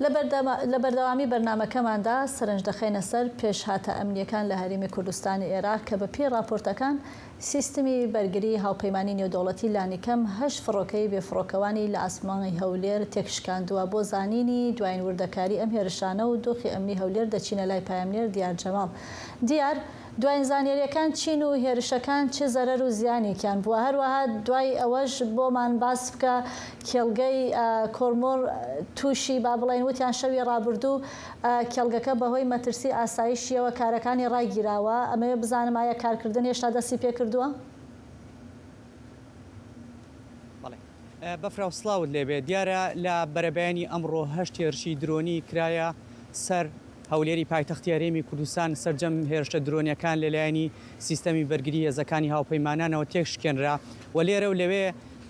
لە بەردەما-، لە بەردەوامی بەرنامەکەماندا سەرنج دەخەینە سەر پێشهاتە ئەمنیەکان لە هەرێمی کوردستانی عێراق کە بە پێی راپۆرتەکان سیستمی بەرگری هاوپەیمانی نێودەوڵەتی لانیکەم هەشت فڕۆکەی بێفڕۆکەوانی لە ئاسمانی هەولێر تێکشکاندووە. بۆ زانینی دوایین وردەکاری ئەم هێرشانە و دۆخی ئەمنی هەولێر دەچینە لای پایەمنێر دیار جەماڵ. دیار، دوایین زانیاریەکان چین و هێرشەکان چ زەرەر و زیانێکیان بووە؟ هەروەها دوای ئەوەش بۆمان باس بکە کێڵگەی، ئە، کۆرمۆر، ئە، تووشی، با بڵێن، وتیان شەوی ڕابردوو، ئە، کێڵگەکە بەهۆی مەترسی ئاسایشیەوە کارەکانی ڕاگیراوە. ئەمەوێ بزانم ئایا کارکردن هێشتا دەستی پێ کردووە؟ بەڵێ. ئە، بەفرا و سڵاوت لێبێ. دیارە لە بەرەبەیانی ئەمڕۆ هەشت هێرشی درۆنی کرایە سەر هەولێری پایتەختی هەرێمی کوردستان. سەرجەم هێرشە درۆنیەکان لەلایەنی سیستەمی بەرگری هێزەکانی هاوپەیمانانەوە تێکشکێنرا و لێرە و لەوێ،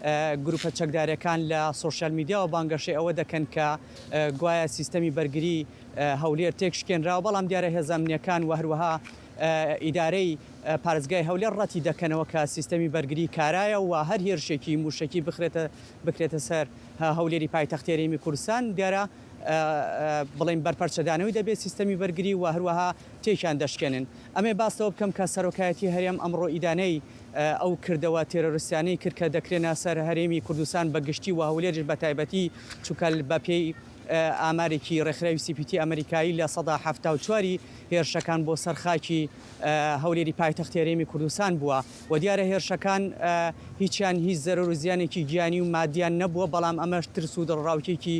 ئە، گروپە چەکدارەکان لە سۆشیال میدیاوە بانگەشەی ئەوە دەکەن کە، ئە، گوایە سیستەمی بەرگری، ئە، هەولێر تێکشکێنراوە، بەڵام دیارە هێزە ئەمنیەکان و هەروەها، ئە، ئیدارەی، ئە، پارێزگای هەولێر ڕەتی دەکەنەوە کە سیستەمی بەرگری کارایە و هەر هێرشێکی موشەکی بخرێتە، بکرێتە سەر، هە، هەولێری پایتەختی هەرێمی کوردستان، دیارە، ئە، ئە، بڵێن بەرپەرچەدانەوەی دەبێت سیستەمی بەرگری و هەروەها تێکیان دەشکێنن. ئەمێ باس لەوە بکەم کە سەرۆکایەتی هەرێم ئەمڕۆ ئیدانەی، ئە، ئەو کردەوە تێرۆریستیانەی کرد کە دەکرێنە سەر هەرێمی کوردستان بە گشتی و هەولێریش بە تایبەتی، چونکە بە پێی، ئە، ئامارێکی ڕێکخراوی سی پی تی ئەمریکایی لە سەدا حەفتا و چواری هێرشەکان بۆ سەر خاکی، ئە، هەولێری پایتەختی هەرێمی کوردستان بووە و دیارە هێرشەکان، ئە، هیچیان هیچ زەرەر و زیانێکی گیانی و مادیان نەبووە، بەڵام ئەمەش ترس و دڵڕاوکێکی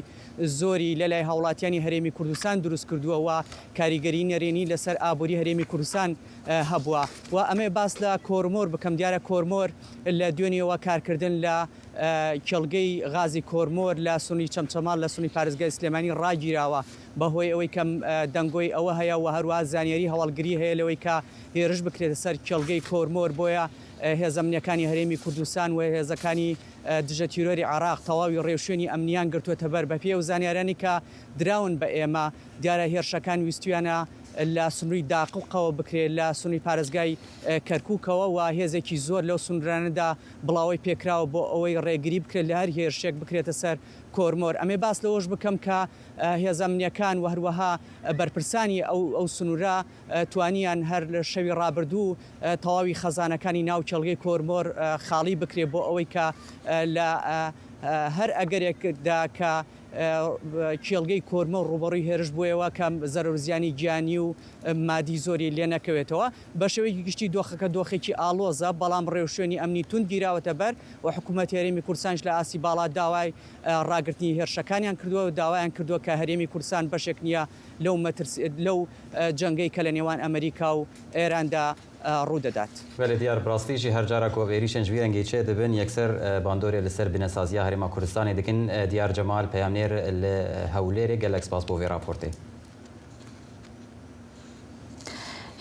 زۆری لە لای هاوڵاتیانی هەرێمی کوردستان دروست کردووە و کاریگەری نەرێنی لەسەر ئابووری هەرێمی کوردستان، ئە، هەبووە. و ئەمێ باس لە کۆرمۆر بکەم. دیارە کۆرمۆر لە دوێنیەوە کارکردن لە، ئە، کێڵگەی غازی کۆرمۆر لە سنووری چەمچەماڵ لە سنووری پارێزگای سلێمانی ڕاگیراوە، بەهۆی ئەوەی کە، ئە، دەنگۆی ئەوە هەیە و هەروە زانیاری هەواڵگری هەیە لەوەی کە هێرش بکرێتە سەر کێڵگەی کۆرمۆر. بۆیە، ئە، هێزە ئەمنیەکانی هەرێمی کوردستان و هێزەکانی، ئە، دژە تیرۆری عێراق تەواوی ڕێوشوێنی ئەمنیان گرتووەتە بەر. بە پێی ئەو زانیارانی کە دراون بە ئێمە، دیارە هێرشەکان ویستویانە لە سنووری داقوقەوە بکرێ، لە سنووری پارێزگای، ئە، کەرکووکەوە و هێزێکی زۆر لەو سنوورانەدا بڵاوەی پێکراوە بۆ ئەوەی ڕێگری بکرێت لە هەر هێرشێک بکرێتە سەر کۆرمۆر. ئەمێ باس لەوەش بکەم کە، ئە، هێزە ئەمنیەکان و هەروەها بەرپرسانی ئەو، ئەو سنوورە، ئە، توانیان هەر لە شەوی ڕابردوو، ئە، تەواوی خەزانەکانی ناو کێڵگەی کۆرمۆر، ئە، خاڵی بکرێ بۆ ئەوەی کە، ئە، لە، ئە، ئە، هەر ئەگەرێکدا کە، ئە، کێڵگەی کۆرمۆر ڕوبەڕووی هێرش بوویەوە کە زەرەر و زیانی گیانی و مادی زۆری لێ نەکەوێتەوە. بە شێوەیەکی گشتی دۆخەکە دۆخێکی ئاڵۆزە، بەڵام ڕێوشوێنی ئەمنی تون گیراوەتە بەر و حکوومەتی هەرێمی کوردستانیش لە ئاستی باڵا داوای، ئە، ڕاگررتنی هێرشەکانیان کردووە و داوایان کردووە کە هەرێمی کوردستان بەشێک نییە لەو مەترس-، لەو، ئە، جەنگەی کە لە نێوان ئەمریکا و ئێراندا، ئە، ڕوو دەدات. بەێ دیار، بڕاستی ژی هەر جارە کۆڤێریشن ژوی ئەنگی چێ دەبن یەکسەر، ئە، باندۆرێ لەسەر بنەسازیە هەرێما کوردستانی دکن، ئە، دیار جەمال پەیامنێر لە هەولێرێ، گەلەک سپاس بۆ vê raportê.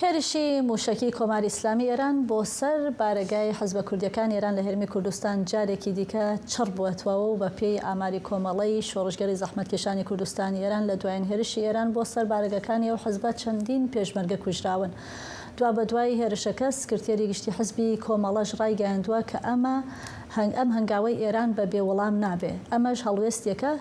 هێرشی موشەکی کۆماری ئیسلامی ئێران بۆ سەر بارەگای حزبە کوردیەکان ئێران لە هەرێمی کوردستان جارێکی دیکە چڕ بووەتەوە و بە پێی ئاماری کۆمەڵەی شۆڕشگەری زەحمەتکێشانی کوردستانی ئێران لە دوایین هێرشی ئێران بۆ سەر بارەگەکانی ئەو حزبە چەندین پێشمەرگە کوژراون. دوا بە دوای هێرشەکە سکرتێری گشتی حزبی کۆمەڵەش ڕایگەیاندووە کە ئەمە هەنگ-، ئەم هەنگاوەی ئێران بە بێوەڵام نابێ. ئەمەش هەڵوێستێکە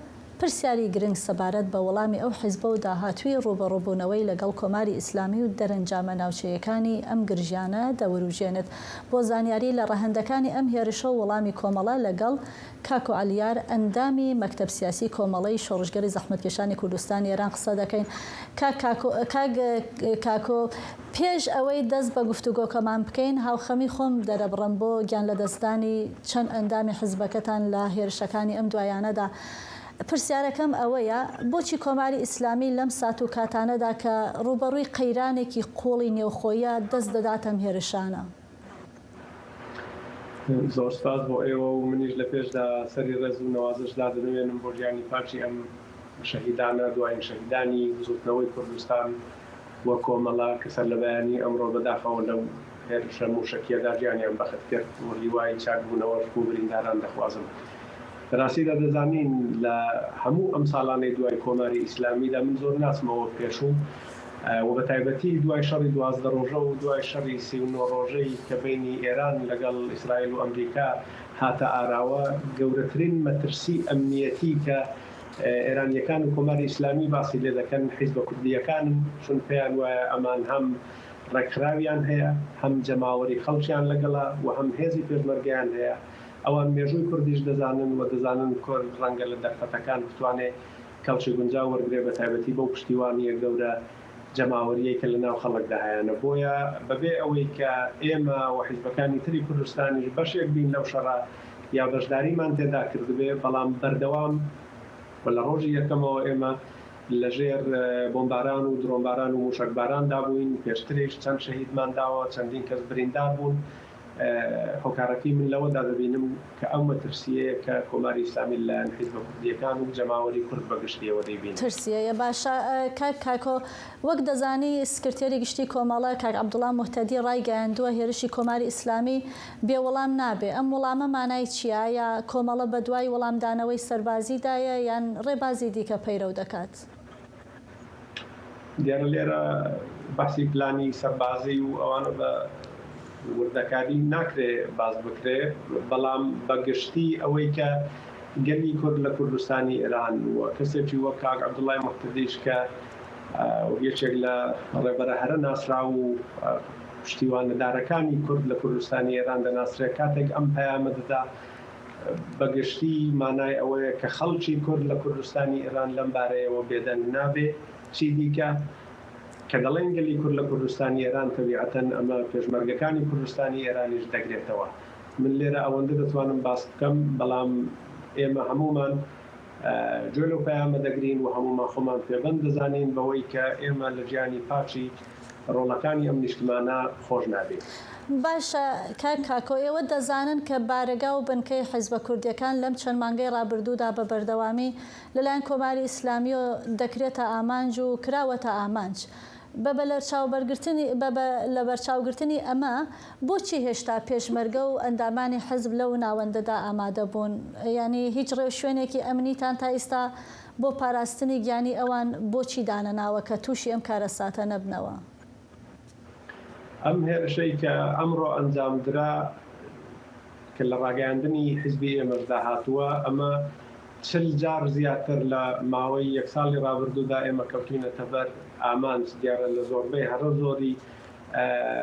پرسیاری گرنگ سەبارەت بە وەڵامی ئەو حیزبە و داهاتووی ڕوبەڕووبوونەوەی لەگەڵ کۆماری ئیسلامی و دەرەنجامە ناوچەیەکانی ئەم گرژیانە دەوروژێنێت. بۆ زانیاری، لە ڕەهەندەکانی ئەم هێرشە و وەڵامی کۆمەڵە لەگەڵ کاکۆ عەلیار، ئەندامی مەکتەب سیاسی کۆمەڵەی شۆڕشگەری زەحمەتکێشانی کوردستانی ئێران قسە دەکەین. کاک کاکۆ، کاک کاکۆ، پێش ئەوەی دەست بە گفتوگۆکەمان بکەین، هاوخەمی خۆم دەرەبڕم بۆ گیان لەدەستدانی چەند ئەندامی حیزبەکەتان لە هێرشەکانی ئەم دوایانەدا. پرسیارەکەم ئەوەیە، بۆچی کۆماری ئیسلامی لەم سات و کاتانەدا کە ڕوبەڕووی قەیرانێکی قوڵی نێوخۆیە دەست دەداتە ئەم هێرشانە؟ زۆر سپاس بۆ ئێوە و منیش لە پێشدا سەری ڕێز و نەوازش دادەنوێنم بۆ گیانی پاکی ئەم شەهیدانە، دوایین شەهیدانی بزوتنەوەی کوردستان و کۆمەڵە کە سەر لە بەیانی ئەمڕۆ بەداخەوە لەو هێرشە موشەکیەدا گیانیان بەخت کرد و هیوای چاکبوونەوەش بۆ برینداران دەخوازم. بەڕاستیدا دەزانین لە هەموو ئەم ساڵانەی دوای کۆماری ئیسلامیدا من زۆر ناسمەوە پێشوو و بە تایبەتی دوای شەڕی دوازدە ڕۆژە و دوای شەڕی سی و نۆ ڕۆژەی کە بینی ئێران لەگەڵ ئیسرائیل و ئەمریکا هاتە ئاراوە، گەورەترین مەترسی ئەمنیەتی کە ئێرانیەکان و کۆماری ئیسلامی باسی لێ دەکەن حیزبە کوردیەکانن، چون پێیان وایە ئەمان هەم ڕێکخراویان هەیە، هەم جەماوەری خەڵکیان لەگەڵە و هەم هێزی پێشمەرگەیان هەیە. ئەوان مێژووی کوردیش دەزانن و دەزانن کورد ڕەنگە لە دەرفەتەکان بتوانێ کەڵکی گونجاو وەرگرێ، بە تایبەتی بەو پشتیوانیە گەورە جەماوەریەی کە لە ناو خەڵکدا هەیانە. بۆیە بەبێ ئەوەی کە ئێمە و حیزبەکانی تری کوردستانیش بەشێک بین لەو شەڕە یا بەشداریمان تێدا کردبێ، بەڵام بەردەوام و لە ڕۆژی یەکەمەوە ئێمە لە ژێر بۆمباران و درۆنباران و موشەکباراندا بووین. پێشتریش چەند شەهیدمان داوە، چەندین کەس بریندار بوون. هۆکارەکەی من لەوەدا دەبینم کە ئەو مەترسیەیە کە کۆماری ئیسلامی لەلایەن حیزبە کوردیەکان و جەماوەری کورد بەگشتی ئەوە دەیبینێت. ترسیەیە. باشە، کاک کاکۆ، وەک دەزانی سکرتێری گشتی کۆمەڵە کاک عەبدوڵا موهتەدی ڕایگەیاندووە هێرشی کۆماری ئیسلامی بێوەڵام نابێ. ئەم وەڵامە مانای چییە؟ ئایا کۆمەڵە بە دوای وەڵامدانەوەی سەربازیدایە یان ڕێبازی دیکە پەیرەو دەکات؟ دیارە لێرە بەحسی پلانی سەربازی و ئەوانە بە وردەکاری ناکرێ باس بکرێ، بەڵام بە گشتی ئەوەی کە گەلی کورد لە کوردستانی ئێران و کەسێکی وەک کاک عەبدوڵای موهتەدیش کە یەکێک لە ڕێبەرە هەرە ناسراو و پشتیوانەدارەکانی کورد لە کوردستانی ئێران دەناسرێت، کاتێک ئەم پەیامە دەدا، بە گشتی مانای ئەوەیە کە خەڵکی کورد لە کوردستانی ئێران لەم بارەیەوە بێدەنگ نابێ. چی دیکە کە دەڵێن گەلی کورد لە کوردستانی ئێران، تەبیعەتەن ئەمە پێشمەرگەکانی کوردستانی ئێرانیش دەگرێتەوە. من لێرە ئەوەندە دەتوانم باس بکەم، بەڵام ئێمە هەموومان گوێ لەو پەیامە دەگرین و هەموومان خۆمان پێبەند دەزانین بەوەی کە ئێمە لە گیانی پاچی ڕۆڵەکانی ئەم نیشتمانە خۆش نابێت. باشە کاک کاکۆ، ئێوە دەزانن کە بارەگا و بنکەی حیزبە کوردیەکان لەم چەند مانگەی ڕابردوودا بە بەردەوامی لەلایەن کۆماری ئیسلامیەوە دەکرێتە ئامانج و کراوەتە ئامانج. بە بە لەرچاوبەرگرتنی بە بە لە بەرچاوگرتنی ئەمە، بۆچی هێشتا پێشمەرگە و ئەندامانی حیزب لەو ناوەندەدا ئامادە بوون؟ یانی هیچ ڕێوشوێنێکی ئەمنیتان تا ئیستا بۆ پاراستنی گیانی ئەوان بۆچی دانەناوە کە تووشی ئەم کارەساتە نەبنەوە؟ ئەم هێرشەی کە ئەمڕۆ ئەنجام درا کە لە ڕاگەیاندنی حیزبی ئێمەشدا هاتووە، ئەمە چل جار زیاتر لە ماوەی یەک ساڵی ڕابردوودا ئێمە کەوتوینەتە بەر ئامانج. دیارە لە زۆربەی هەرە زۆری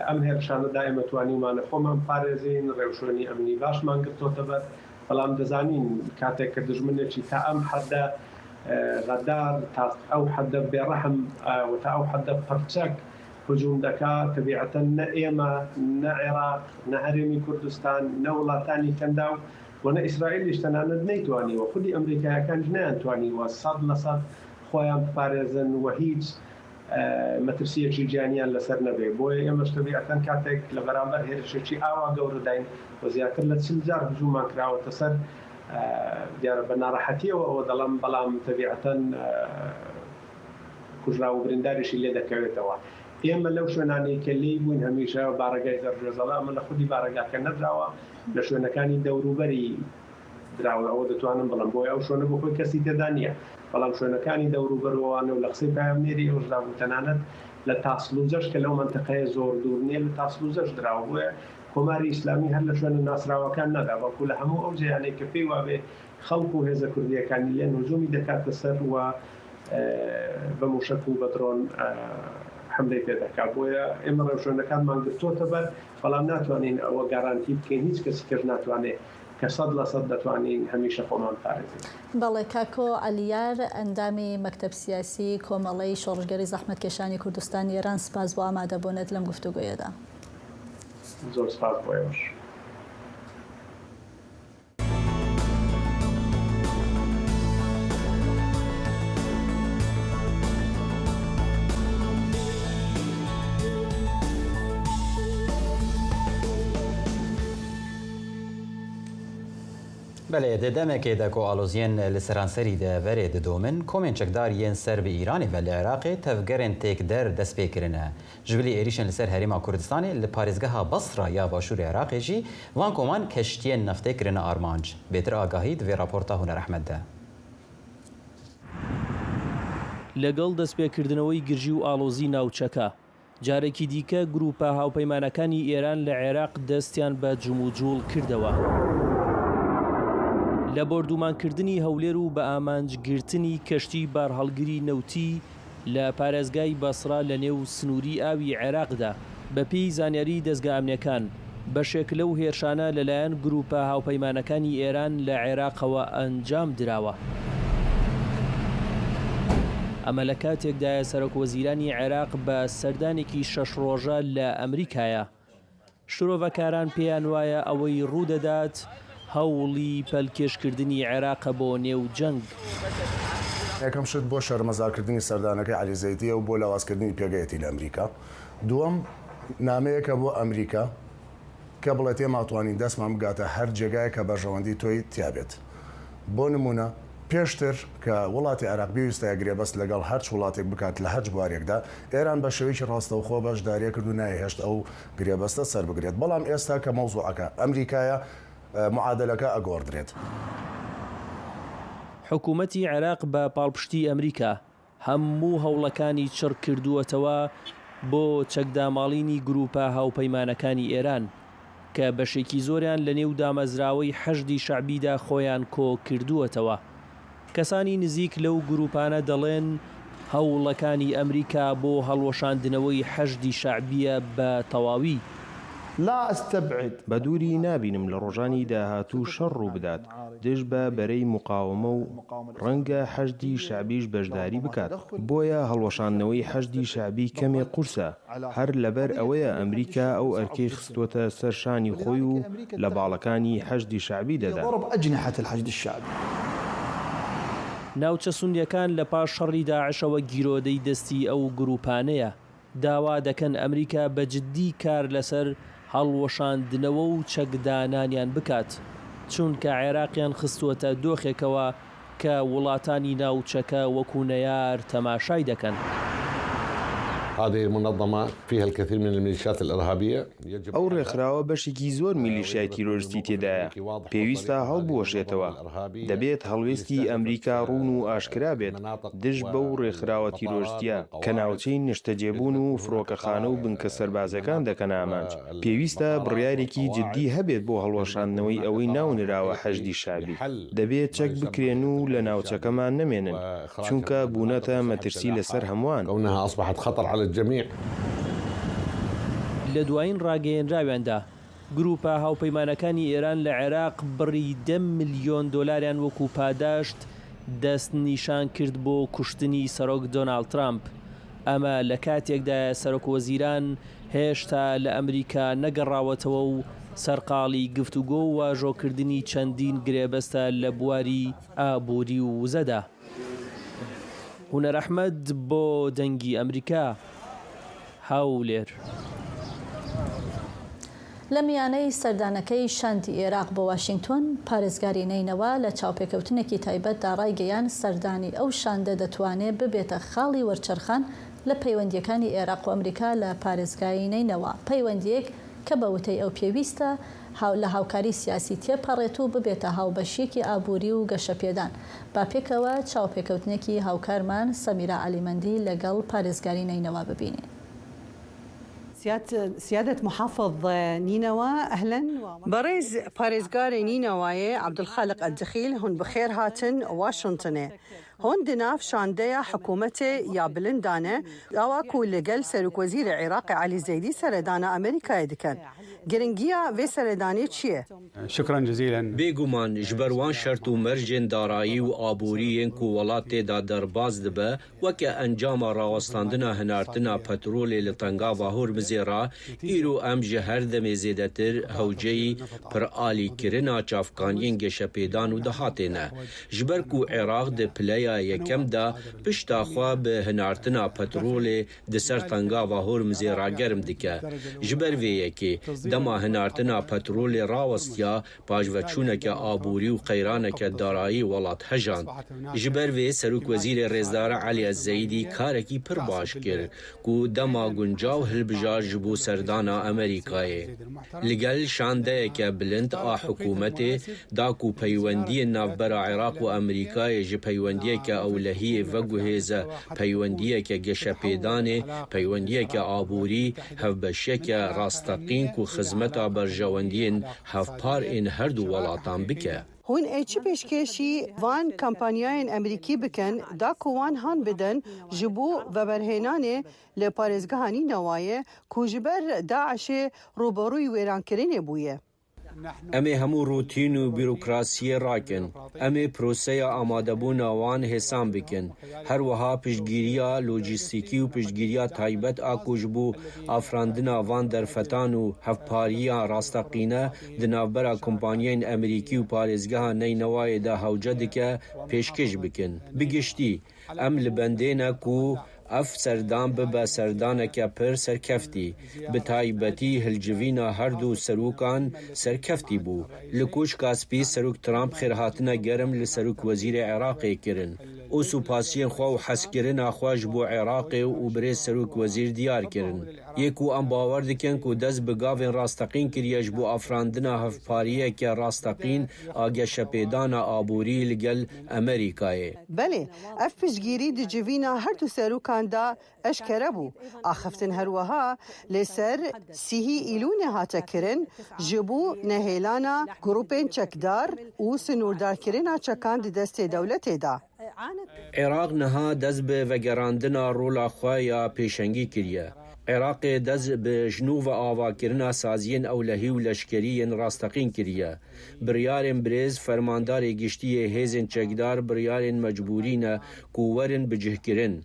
ئەم هێرشانەدا ئێمە توانیومانە خۆمان بپارێزین، ڕێوشوێنی ئەمنی باشمان گرتۆتە بەر، بەڵام دەزانین کاتێک کە دژمنێکی تا ئەم حەدە غەدار، تا ئەو حەدە بێڕەحم و تا ئەو حەدە پڕچەک هجوم دەکا، تەبیعەتەن نە ئێمە، نە عێراق، نە هەرێمی کوردستان، نە وڵاتانی کەنداو و نە ئیسرائیلیش تەنانەت نەیتوانیوە، خودی ئەمریکایەکانیش نەیانتوانیوە سەد لە سەد خۆیان بپارێزن و هیچ مەترسیەکی گیانیان لەسەر نەبێ. بۆیە ئێمەش تەبیعەتەن کاتێک لە بەرامبەر هێرشێکی ئاوا گەورەداین و زیاتر لە چل جار هجوممان کراوەتە سەر، دیارە بە ناڕەحەتیەوە ئەوە دەڵێم، بەڵام تەبیعەتەن کوژرا و برینداریشی لێ دەکەوێتەوە. ئێمە لەو شوێنانەی کە لێی بووین هەمیشە بارەگای زەرگوێزەڵە، ئەمە لە خودی بارەگاکە نەدراوە، لە شوێنەکانی دەوروبەری دراوە، ئەوە دەتوانم بڵێم، بۆیە ئەو شوێنە بۆ خۆی کەسی تێدا نییە، بەڵام شوێنەکانی دەوروبەروەوانە و لە قسەی پەیامنێری ئەوشدا بوو، تەنانەت لە تاسلوجەش کە لەو مەنتەقەیە زۆر دوور نییە، لە تاسلوجەش دراوە. بۆیە کۆماری ئیسلامی هەر لە شوێنە ناسراوەکان نەدا، بەڵکو لە هەموو ئەو جێیانەی کە پێی وابێ خەڵک و هێزە کوردیەکانی لێن هجومی دەکاتە سەر و بە موشک و بە درۆن حملەی پێ دەکات. بۆیە ئێمە ڕێوشوێنەکانمان گرتووەتە بەر، بەڵام ناتوانین ئەوە گارانتی بکەین، هیچ کەسیکەش ناتوانێت کە سەد لە سەد دەتوانین هەمیشە خۆمان پارێزین. بەڵێ، کاکۆ ئەلیار، ئەندامی مەکتەب سیاسی کۆمەڵەی شۆڕشگەری زەحمەتکێشانی کوردستانی ئێران، سپاس بۆ ئامادەبوونت لەم گفتوگویەدا. زۆر سپاس بۆ ئێوەش. Belê, di demekê de ku aloziyên li seranserî de verê didomin, komên çekdar yên ser bi Îranê ve li Iraqê tevgerên têkder dest pê kirine. Ji bilî êrîşên li ser Herêma Kurdistanê li parêzgeha Basra ya Başûrê Iraqê jî van koman keştiyên naftê kirine armanc. Bêtir agahî di vê raporta Huner Ehmed de. لەگەڵ دەستپێکردنەوەی گرژی و ئاڵۆزی ناوچەکە، جارێکی دیکە گروپە هاوپەیمانەکانی ئێران لە عێراق دەستیان بە جموجوڵ کردەوە. لە بۆردومانکردنی هەولێر و بە ئامانجگرتنی کەشتی بارهەڵگری نەوتی لە پارێزگای بەسرا لە نێو سنووری ئاوی عێراقدا، بە پێی زانیاری دەستگا ئەمنیەکان، بەشێک لەو هێرشانە لەلایەن گروپە هاوپەیمانەکانی ئێران لە عێراقەوە ئەنجام دراوە. ئەمە لە کاتێکدایە سەرۆک وەزیرانی عێراق بە سەردانێکی شەش ڕۆژە لە ئەمریکایە. شرۆڤەکاران پێیان وایە ئەوەی ڕوودەدات هەوڵی پەلکێشکردنی عێراقە بۆ نێو جەنگ. یەکەم شت بۆ شەرمەزارکردنی سەردانەکەی عەلی زەیدیە و بۆ لاوازکردنی پێگەیەتی لە ئەمریکا. دووەم نامەیەکە بۆ ئەمریکا کە بڵێت ئێمە توانین دەستمان بگاتە هەر جێگایە کە بەرژەوەندی تۆی تیا بێت. بۆ نمونە، پێشتر کە وڵاتی عێراق بێویستایە گرێبەست لەگەڵ هەرچ وڵاتێک بکات لە هەرچ بوارێکدا، ئێران بە شێوەیەکی ڕاستەوخۆ بەشداریە کرد و نایهێشت ئەو گرێبەستە سەر بگرێت. بەڵام ئێستا کە مەوزوعەکە ئەمریکایە، ئە، معادلەکە ئەگۆڕدرێت. حکوومەتی عێراق بە پاڵپشتی ئەمریکا هەموو هەوڵەکانی چڕ کردووەتەوە بۆ چەکداماڵینی گروپە هاوپەیمانەکانی ئێران، کە بەشێکی زۆریان لە نێو دامەزراوەی حەشدی شەعبیدا خۆیان کۆ کردووەتەوە. کەسانی نزیک لەو گروپانە دەڵێن هەوڵەکانی ئەمریکا بۆ هەڵوەشاندنەوەی حەشدی شەعبیە بە تەواوی. لا أستبعد. بە دووری نابینم لە ڕۆژانی داهاتوو شەڕ ڕوو بدات دژ بە بەرەی مقاومە و ڕەنگە حەشدی شەعبیش بەشداری بکات. بۆیە هەڵوەشاندنەوەی حەشدی شەعبی کەمێ قورسە. هەر لەبەر ئەوەیە ئەمریکا ئەو ئەرکەی خستووەتە سەر شانی خۆی و لە باڵەکانی حەشدی شەعبی دەدا. ضرب أجنحة الحشد الشعبي. ناوچە سونیەکان لە پاش شەڕی داعشەوە گیرۆدەی دەستی ئەو گروپانەیە. داوا دەکەن ئەمریکا بە جددی کار لەسەر هەڵوەشاندنەوە و چەکدانانیان بکات، چونکە عێراقیان خستووەتە دۆخێکەوە کە وڵاتانی ناوچەکە وەکو نەیار تەماشای دەکەن. هذه منظمة فيها الكثير من الميليشيات الإرهابية. ئەو ڕێکخراوە بەشێکی زۆر میلیشیای تیرۆریستی تێدایە. پێویستە هەڵبوەشێتەوە. دەبێت هەڵوێستی ئەمریکا ڕوون و ئاشکرا بێت دژ بەو ڕێکخراوە تیرۆریستیە کە ناوچەی نیشتەجێبوون و فڕۆکەخانە و بنکە سەربازیەکان دەکەنە ئامانج. پێویستە بڕیارێکی جددی هەبێت بۆ هەڵوەشاندنەوەی ئەوەی ناونراوە حەشدی شەعبی. دەبێت چەک بکرێن و لە ناوچەکەمان نەمێنن، چونکە بوونەتە مەترسی لەسەر هەمووان. كونها أصبحت خطر على الجميع. لە دوایین ڕاگەیەنراویاندا، گروپە هاوپەیمانەکانی ئێران لە عێراق بڕی دە ملیۆن دۆلاریان وەکو پاداشت دەست نیشان کرد بۆ کوشتنی سەرۆک دۆناڵد ترامپ. ئەمە لە کاتێکدایە سەرۆک وەزیران هێشتا لە ئەمریکا نەگەڕاوەتەوە و سەرقاڵی گفتوگۆ و واژۆکردنی چەندین گرێبەستە لە بواری ئابووری و وزەدا. هونەر ئەحمەد بۆ دەنگی ئەمریکا، هەولێر. لە میانەی سەردانەکەی شاندی ئێراق بۆ واشنگتۆن، پارێزگاری نەینەوا لە چاوپێکەوتنێکی تایبەتدا ڕایگەیاند سەردانی ئەو شاندە دەتوانێت ببێتە خاڵی وەرچەرخان لە پەیوەندیەکانی ئێراق و ئەمریکا لە پارێزگای نەینەوا، پەیوەندیەک کە بە وتەی ئەو پێویستە هاو-، لە هاوکاری سیاسی تێپەڕێت و ببێتە هاوبەشیەکی ئابووری و گەشەپێدان. با پێکەوە چاوپێکەوتنێکی هاوکارمان سەمیرا عەلیمەندی لەگەڵ پارێزگاری نەینەوا ببینین. سيادة، سيادة محافظ نينوى، أهلًا ومرحبا. Berêz parêzgarê Nînewayê Abdulxaliq Eldixîl, hûn bi xêr hatin Washingtonê. Hûn di nav şandeya hikûmetê ya bilind de ne, dawa ku li gel Serokwezîrê Iraqê Elî Zeydî seredana Amerîkayê dikin. Giringiya vê seredanê çi ye? شكرًا جزيلًا. Bêguman ji ber wan şert û mercên darayî û aborî yên ku welat tê de derbas dibe, weke encama rawestandina hinartina petrolê li Tengava Hormizê re, îro em ji her demê zêdetir hewceyî piralîkirina çavkaniyên geşepêdan û dahatê ne. Ji ber ku Iraq di pileya yekem de pişta xwe bi hinartina petrolê di ser Tengava Hormizê re germ dike. Ji ber vê yekê, dema hinartina petrolê rawestiya, paşveçûneke aborî û qeyraneke darayî welat hejand. Ji ber vê Serok Wezîrê Rêzdar Elî Zeydî karekî pir baş kir ku dema guncaw hilbijar ji bo serdana Amerîkayê. Li gel şandeyeke bilind a hikûmetê da ku peywendiyên navbera Iraq û Amerîkayê ji peywendiyeke ewlehiyê veguhêze peywendiyeke geşepêdanê, peywendiyeke aborî, hevbeşiyeke rasteqîn ku xizmeta berjewendiyên hevpar ên her du welatan bike. Hûn ê çi pêşkêşî van kampanyayên Amerîkî bikin, da ku wan han bidin ji bo veberhênanê li parêzgeha Nînewayê ku ji ber DAIŞê rûberûyî wêrankirinê bûye? Em ê hemû rûtîn û bîrokrasiyê rakin. Em ê proseya amadebûna wan hêsan bikin. Her wiha piştgiriya lojîstîkî û piştgiriya taybet a ku ji bo afirandina van derfetan û hevpariya rasteqîne di navbera kompanyayên Amerîkî û parêzgeha Neynewayê de hewce dike, pêşkêş bikin. Bi giştî, em li bendê ne ku ev serdan bibe serdaneke pir serkeftî. Bi taybetî hilcivîna her du serokan serkeftî bû. Li Koşka Spî Serok Trump xêrhatina germ li Serok Wezîrê Iraqê kirin û supasiyên xwe û hezkirina xwe ji bo Iraqê û birêz Serok Wezîr diyar kirin. Yê ku em bawer dikin ku dest bi gavên rasteqîn kiriye ji bo afirandina hevpariyeke rasteqîn a geşepêdana aborî li gel Amerîkayê. Belê, ev piştgirî di civîna her du serokan de eşkere bû. Axiftin her wiha li ser sîhî Îlûnê hate kirin ji bo nehêlana grûpên çekdar û sinûrdarkirina çekan di destê dewletê de. Iraq niha dest bi vegerandina rola xwe ya pêşengî kiriye. Iraqê dest bi ji nû ve avakirina saziyên ewlehî û leşkerî yên rasteqîn kiriye. Biryarên birêz fermandarê giştî yê hêzên çekdar biryarên mecbûrî ne ku werin bicihkirin.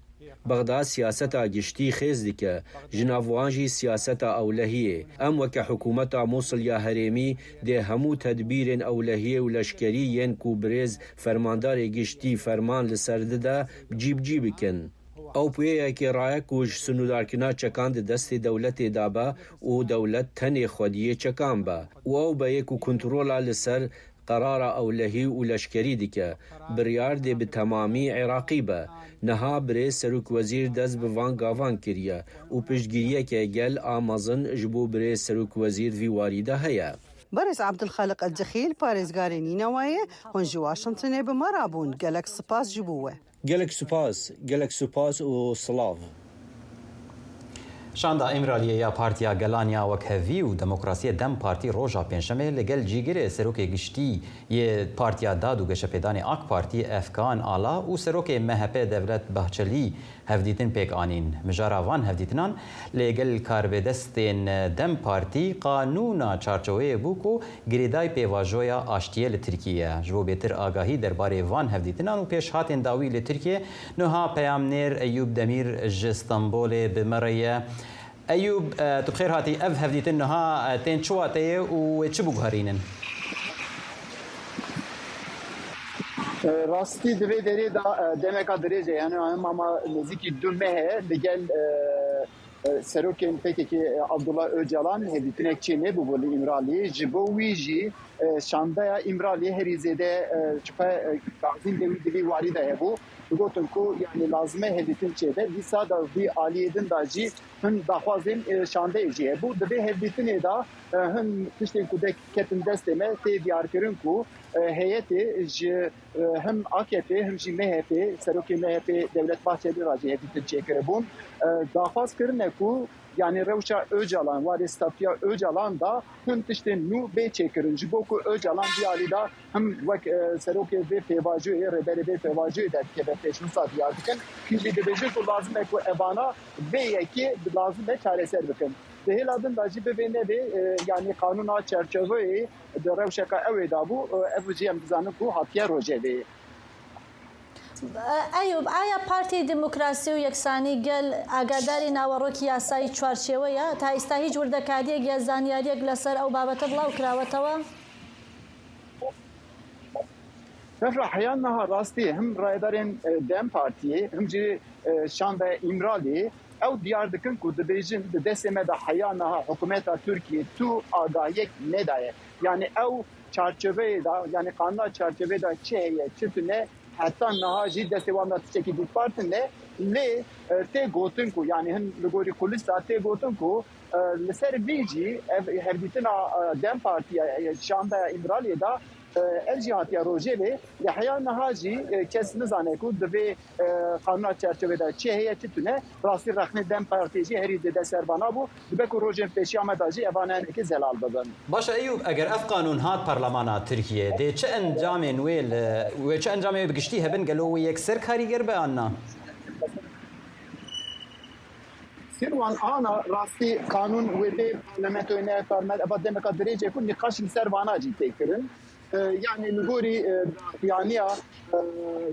Bexda siyaseta giştî xêz dike, ji nav wan jî siyaseta ewlehiyê. Em weke hikûmeta Mûsil ya herêmî dê hemû tedbîrên ewlehiyê û leşkerî yên ku birêz fermandarê giştî ferman li ser dide, cîbicî bikin. Ew pûyeyekê raye ku ji sinûdarkirina çekan di destê dewletê de be û dewlet tenê xwediyê çekan be û ew be yê ku kontrola li ser qerara ewlehî û leşkerî dike. Biryar dê bi temamî Iraqî be. Niha birêz Serok Wezîr dest bi van gavan kiriye û piştgiriyeke gel a mezin ji bo birêz Serok Wezîr vî warî de heye. Berêz Abdulxaliq Eldixîl, parêzgarê Nînewayê, hûn ji Washingtonê bi me re bûn. Gelek spas ji bo we. Gelek spas, gelek spas û silav. Şanda Îmraliyê ya Partiya Gelan ya Wekhevî û Demokrasiyê DEM Partî roja Pêncşemê li gel cîgirê Serokê Giştî yê Partiya Dad û Geşepêdanê AK Partî Efkan Ala û Serokê MHP Devlet Bahçelî hevdîtin pêk anîn. Mijara van hevdîtinan li gel karbidestên DEM Partî qanûna çarçeweyê bû ku girêdayî pêvajoya aştiyê li Tirkiyê ye. Ji bo bêtir agahî derbarê van hevdîtinan û pêşhatên dawî li Tirkiyê, niha peyamnêr Eyûb Demîr ji Stenbolê bi me re ye. Eyûb, e, tu bi xêr hatî. Ev hevdîtin niha, e, tên çi wateyê û wê çi biguherînin? E, rastî di vê derê de, e, demeka dirêj e, yani em ama nêzîkî du meh e, li gel, e, e, serokên P K K, e, Abdullah Öcalan hevdîtinek çê nebûbû li Îmraliyê. Ji bo wî jî, e, şandeya Îmraliyê herî zêde, e, çiqe, e, kaxizên de wî di vî warî de hebû. Digotin ku, yani, lazim e hevdîtin çêbe. Dîsa da vî aliyê din de jî hin daxwazên, e, şandeyê jî hebû. Di vê hevdîtinê de, e, hin tiştên ku de ketin destê me tê diyarkirin ku, e, heyetê ji, e, him A K P him jî M H P, serokê M H P Devlet Bahçelî re jî hevdîtin çêkiribûn. E, daxwaz kirine ku Yanî rewşa Ocalan, warê statuya Ocalan da hin tiştên nû bê çêkirin. Ji bo ku Ocalan vî alî da him wek, e, serokê vê pêvajoyê, rêberê vê pêvajoyê derkeve pêşnûsa diyar dikin. Hîn jî dibêjin ku lazim e ku evana vê yekê lazim e çareser bikin. Di hêla din de jî bivê nebê, e, yanî qanûna çerçeveyê di rewşeke ew ê de bû, e, ev jî em dizanin ku hatiye rojevê. Eyûb, ئایا پارتی دموکراسی و یەکسانی گەل ئاگاداری ناوەڕۆکی یاسایی چوارچێوەیە؟ تا ئێستا هیچ وردەکاریەک یا زانیاریەک لەسەر ئەو بابەتە بڵاو کراوەتەوە؟ Tevra heya niha rastî him rayedarên, e, DEM Partiyê, him jî, e, Şandeya Îmraliyê ew diyar dikin ku dibêjin di destê me de heya niha hikûmeta Tirkiyê tu agahiyek nedaye. Yanî ew çarçoveyê de, yanî qanûna çarçoveyê de çi heye, çi tune, heta niha jî destê wan de tiştekî dîtbar tune. Lê, e, tê gotin ku, yanî hin li gorî kulîsa tê gotin ku, e, li ser vî jî ev hevdîtina, e, DEM Partiya, e, Şandeya Îmraliyê de, e, ev jî hatiye rojevê. Lê heya niha jî, e, kes nizane ku di vê, e, qanûna çerçevê de çi heye, çi tune. Rastî rexnê DEM Partiyê jî herî zêde ser vana bû. Dibe ku rojên pêşiya me de jî evan hinekî zelal bibin. Baş e Eyûb, eger ev qanûn hat parlemana Tirkiyê, dê çi encamên wê li, wê çi encamê wê bi giştî hebin? Gelo wê yekser karîger be an na? Sirwan ana rastî qanûn wê bê parlamentoyê ne parlament, eva demeka dirêj e ku nîqaş li ser vana jî tê kirin. E, yanî li gorî, e, dayaniya, e,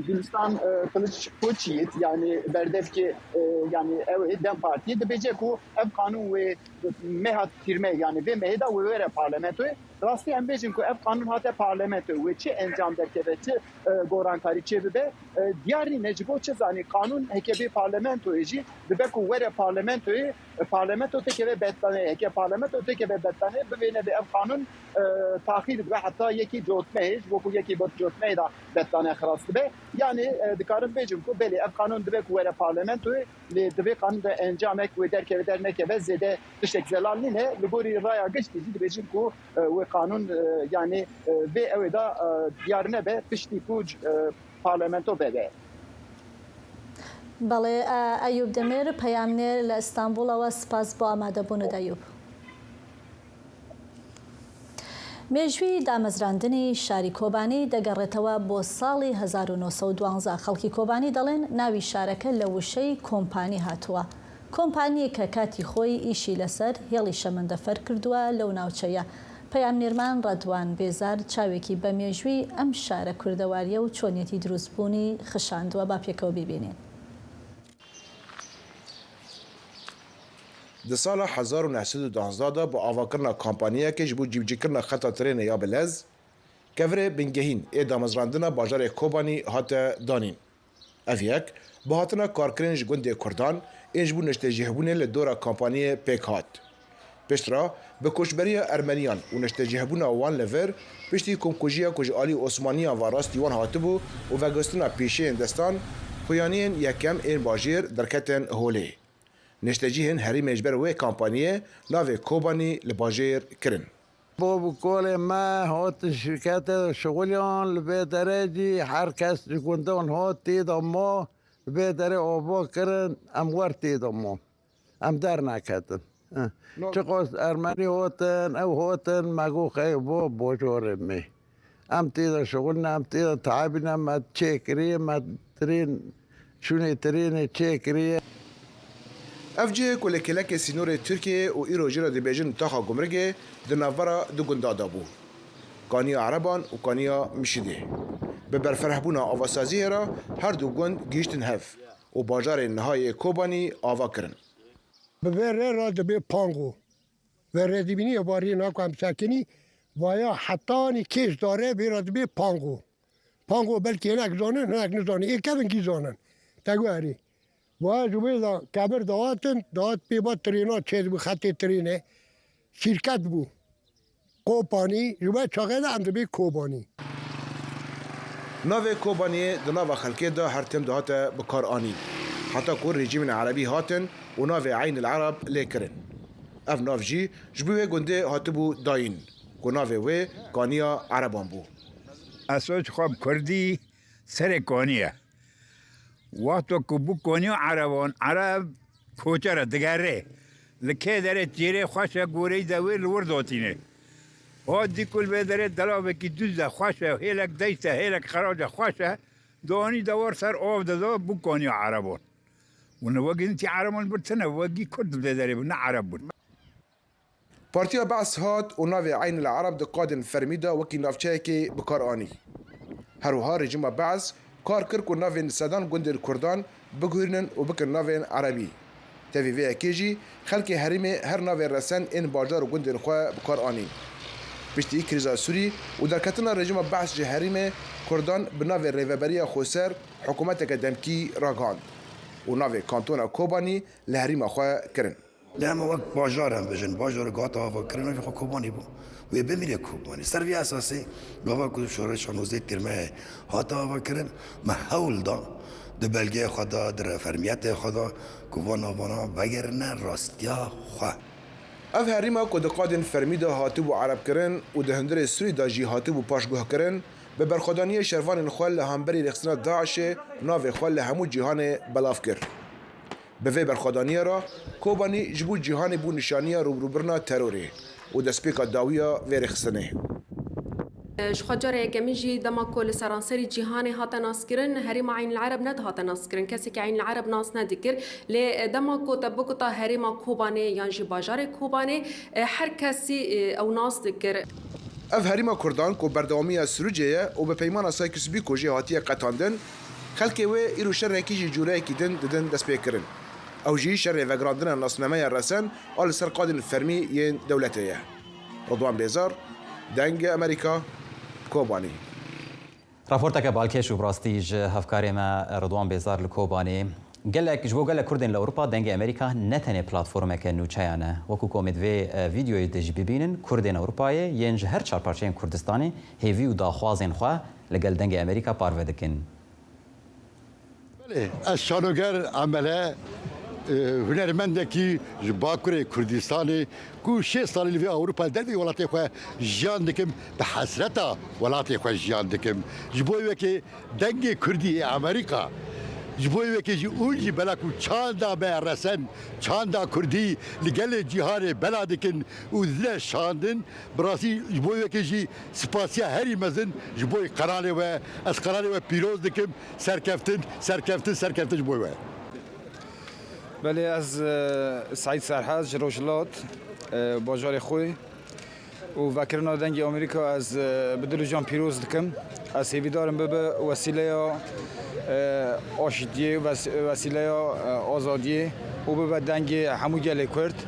Gülistan, e, Kılıç Koçyiğit, yanî berdevkê, e, yanî ew ê DEM Partiyê dibêje ku ev qanûn wê meh a tîrmeh, yanî vê mehê de wê were parlamentoyê. Rastî em bêjin ku ev qanûn hate parlamentoyê, wê çi encam derkeve, çi, e, gorankarî çê bibe, e, diyar nîne. Ji bo çi zanî qanûn heke bê parlamentoyê jî dibe ku were parlamentoyê, e, parlamento têkeve betlanê. Heke parlamento têkeve betlanê, bivê nebê ev qanûn, e, taxîr dibe heta yekî cotmehê, ji bo ku yekî cotmehê de betlane xilas dibe. Yanî, e, dikarin bêjin ku belê ev qanûn dibe ku were parlamentoyê, lê di vê qanûn de encamek wê derkeve dernekeve zêde tiştek zelal nîne. Li gorî raya giştî jî dibêjin ku, e, wê qanûn, e, yanî, e, vê ew ê de, e, diyar nebe piştî ku, e, parlamento vebe. بەڵێ، ئە، ئەیوب دەمێر، پەیامنێر لە ئیستانبوڵەوە. سپاس بۆ ئامادەبوونت، ئەیوب. مێژووی دامەزراندنی شاری کۆبانی دەگەڕێتەوە بۆ ساڵی هەزار و نۆ سەد و دوازدە. خەڵکی کۆبانی دەڵێن ناوی شارەکە لە وشەی کۆمپانی هاتووە. کۆمپانیەک کە کاتی خۆی ئیشی لەسەر هێڵی شەمەندەفەر کردووە لەو ناوچەیە. پەیامنێرمان ڕەدوان بێزار چاوێکی بە مێژووی ئەم شارە کوردەواریە و چۆنیەتی دروستبوونی خشاندووە. با پێکەوە بیبینین. Di sala hezar û neh sed û duwazdeh de bi avakirina kampaniyeke ji bo cîbicîkirina xeta trênê ya bi lez, kevirê bingehîn ê damezrandina bajarê Kobanî hate danîn. Ev yek, bi hatina karkirin ji gundê Kurdan ên ji bo neştecihbûnê li dora kampaniyê pêk hat. Piştre, bi koçberiya Ermeniyan û neştecihbûna wan li vir, piştî komkujiya ku ji alî Osmaniyan ve rastî wan hatibû û veguhestina pîşeyên destan, xuyaniyên yekem ên bajêr derketin holê. Neştecihên herêmê ji ber wê kampaniyê navê Kobanî li bajêr kirin. Bo bi kolê me hatin şirkete şixuliyan, li vê derê jî her kes ji gundan hat tê de ma, li vê derê ava kirin, em wer tê de ma. Em derneketin. Eh. No. Çiqas Ermenî hatin, ew hatin, me got xeyr bo, bajarê me. Em tê de şixulne, em tê de teebîne, me çêkiriye, me tirên, şûnê tirênê çêkiriye. Ev cihê ku li kêlekê sînorê Tirkiyeyê û îro jê re dibêjin taxa gumrikê, di navbera du gunda de bû. Kaniya Ereban û Kaniya Mişidê. Bi berfirehbûna avasaziyê re her du gund gihîştin hev û bajarê niha yê Kobanî ava kirin. Bi vê rê re dibê Pango. Ve rêdibînî ê bariyê na ku em sekinî, vaya hetanî kêş dare vê re dibê Pango. Pango belkî hinek zanin, hinek nizanin. Ê kevin kî zanin. Te guherî. Vaya ji wê de kevir dahatin, dahat pê ba trêna çêdibû, xetê trênê. Şîrket bû. Kopanî, ji we çaxê de em dibê Kobanî. Navê Kobaniyê di nava xelkê de her tim dihate bikaranîn. Heta ku rejîmên erebî hatin û navê Eyn el Ereb lê kirin. Ev nav jî ji bo wê gundê hatibû dayîn, ku navê wê Kaniya Ereban bû. Esoç xwe bi kurdî serê Kaniye. Wexto ku bû Kaniya Ereban, Ereb koçer e, digere. Li kê derê têrê xweş e, goreyî de wê li wir dotîne. Ha dî ku li vê derê delavekî duz e, xweş e, hêlek deyş e, hêlek qerac e, xweş e, dihanî de war ser av dida, bû kaniya Ereban. Û ne wegî din tî Ereban bir tine, wegî Kurd li vê derê bû, ne Ereb bûn. Partiya Be's hat û navê Eyn el Ereb di qadên fermî de wekî navçeyekê bi kar anî. Her wiha rejîma Be's kar kir ku navên sedan gundên Kurdan biguhîrînin û bikin navên Erebî. Tevî vê yekê jî xelkê herêmê her navên resen ên bajar û gundên xwe bi kar anîn. Piştî krîza Sûrî û derketina rejîma Be's ji herêmê, Kurdan bi navê Rêveberiya Xweser hikûmeteke demkî ragihand û navê Kantona Kobanî li herêma xwe kirin. Lê em wek bajar em bijin, bajarê ku hate avakirin, navê xwe Kobanî bû. Wê bimîne Kobanî. Ser vî esasê, gava ku şoreşa nozdeh Tîrmehê hate avakirin, me hewl da di belgeya xwe de, di fermiyetê xwe de ku van navana vegerine rastiya xwe. Ev herêma ku di qadên fermî de hatibû erebkirin û di hundirê Sûrî de jî hatibû paşguhkirin, bi berxwedaniyê şervanên xwe li hemberî rêxistina DAIŞê navê xwe li hemû cîhanê belav kir. Bi vê berxwedaniyê re Kobanî ji bo cîhanê bû nîşaniya rûbirûbirina terorê û destpêka dawî ya vê rêxistinê. Ji xwe cara yekemîn jî dema ku li seranserî cîhanê hate naskirin, herêma Eyn el Ereb nedihate naskirin. Kesekî Eyn el Ereb nas nedikir. Lê dema ku te biguta herêma Kobanê yan jî bajarê Kobanê, her kesî ew nas dikir. Ev herêma Kurdan ku berdewamiya Sirûcê ye û bi peymana Sykes-Picot jî hatiye qetandin, xelkê wê îro şerekî jî cûreyekî din didin destpêkirin. Ew jî şerê vegerandina nasnameya resen a li ser qadên fermî yên dewletê ye. Ridwan Bêzar, Dengê Amerîka, Kobanî. Raporteke balkêş û bi rastî ji hevkarê me Ridwan Bêzar li Kobanê. Gelek, ji bo gelek Kurdên li Ewropa Dengê Amerîka ne tenê platformeke nûçeyan e. Wekû ku em ê di vê, e, vîdeoyê de jî bibînin, Kurdên Ewropayê yên ji her çar parçeyên Kurdistanê hêvî û daxwazên xwe li gel Dengê Amerîka parve dikin. Belê, ez şanoger, emele, e, hunermendekî ji Bakurê Kurdistanê ku şêst salî li vê Ewropa li derveyî welatê xwe jiyan dikim, bi hesreta welatê xwe jiyan dikim. Ji bo wekê dengê Kurdî ê Amerîka, ji bo wekê jî ûn jî bela ku çanda me resen, çanda Kurdî li gelê cîhanê bela dikin û didine şandin, bi rastî ji bo wekê jî spasiya herî mezin ji bo qenalê we. Ez qenalê we pîroz dikim. Serkeftin, serkeftin, serkeftin ji bo we. Belê, ez, e, Seîd Serhed ji Rojhilat, e, bajarê xwe û vekirina Dengê Amerîka ez, e, bi dil û can pîroz dikim. Ez hêvîdar im bibe wesîleya, e, aştiyê, wes-, wesîleya, e, azadiyê û bibe dengê hemû gelê Kurd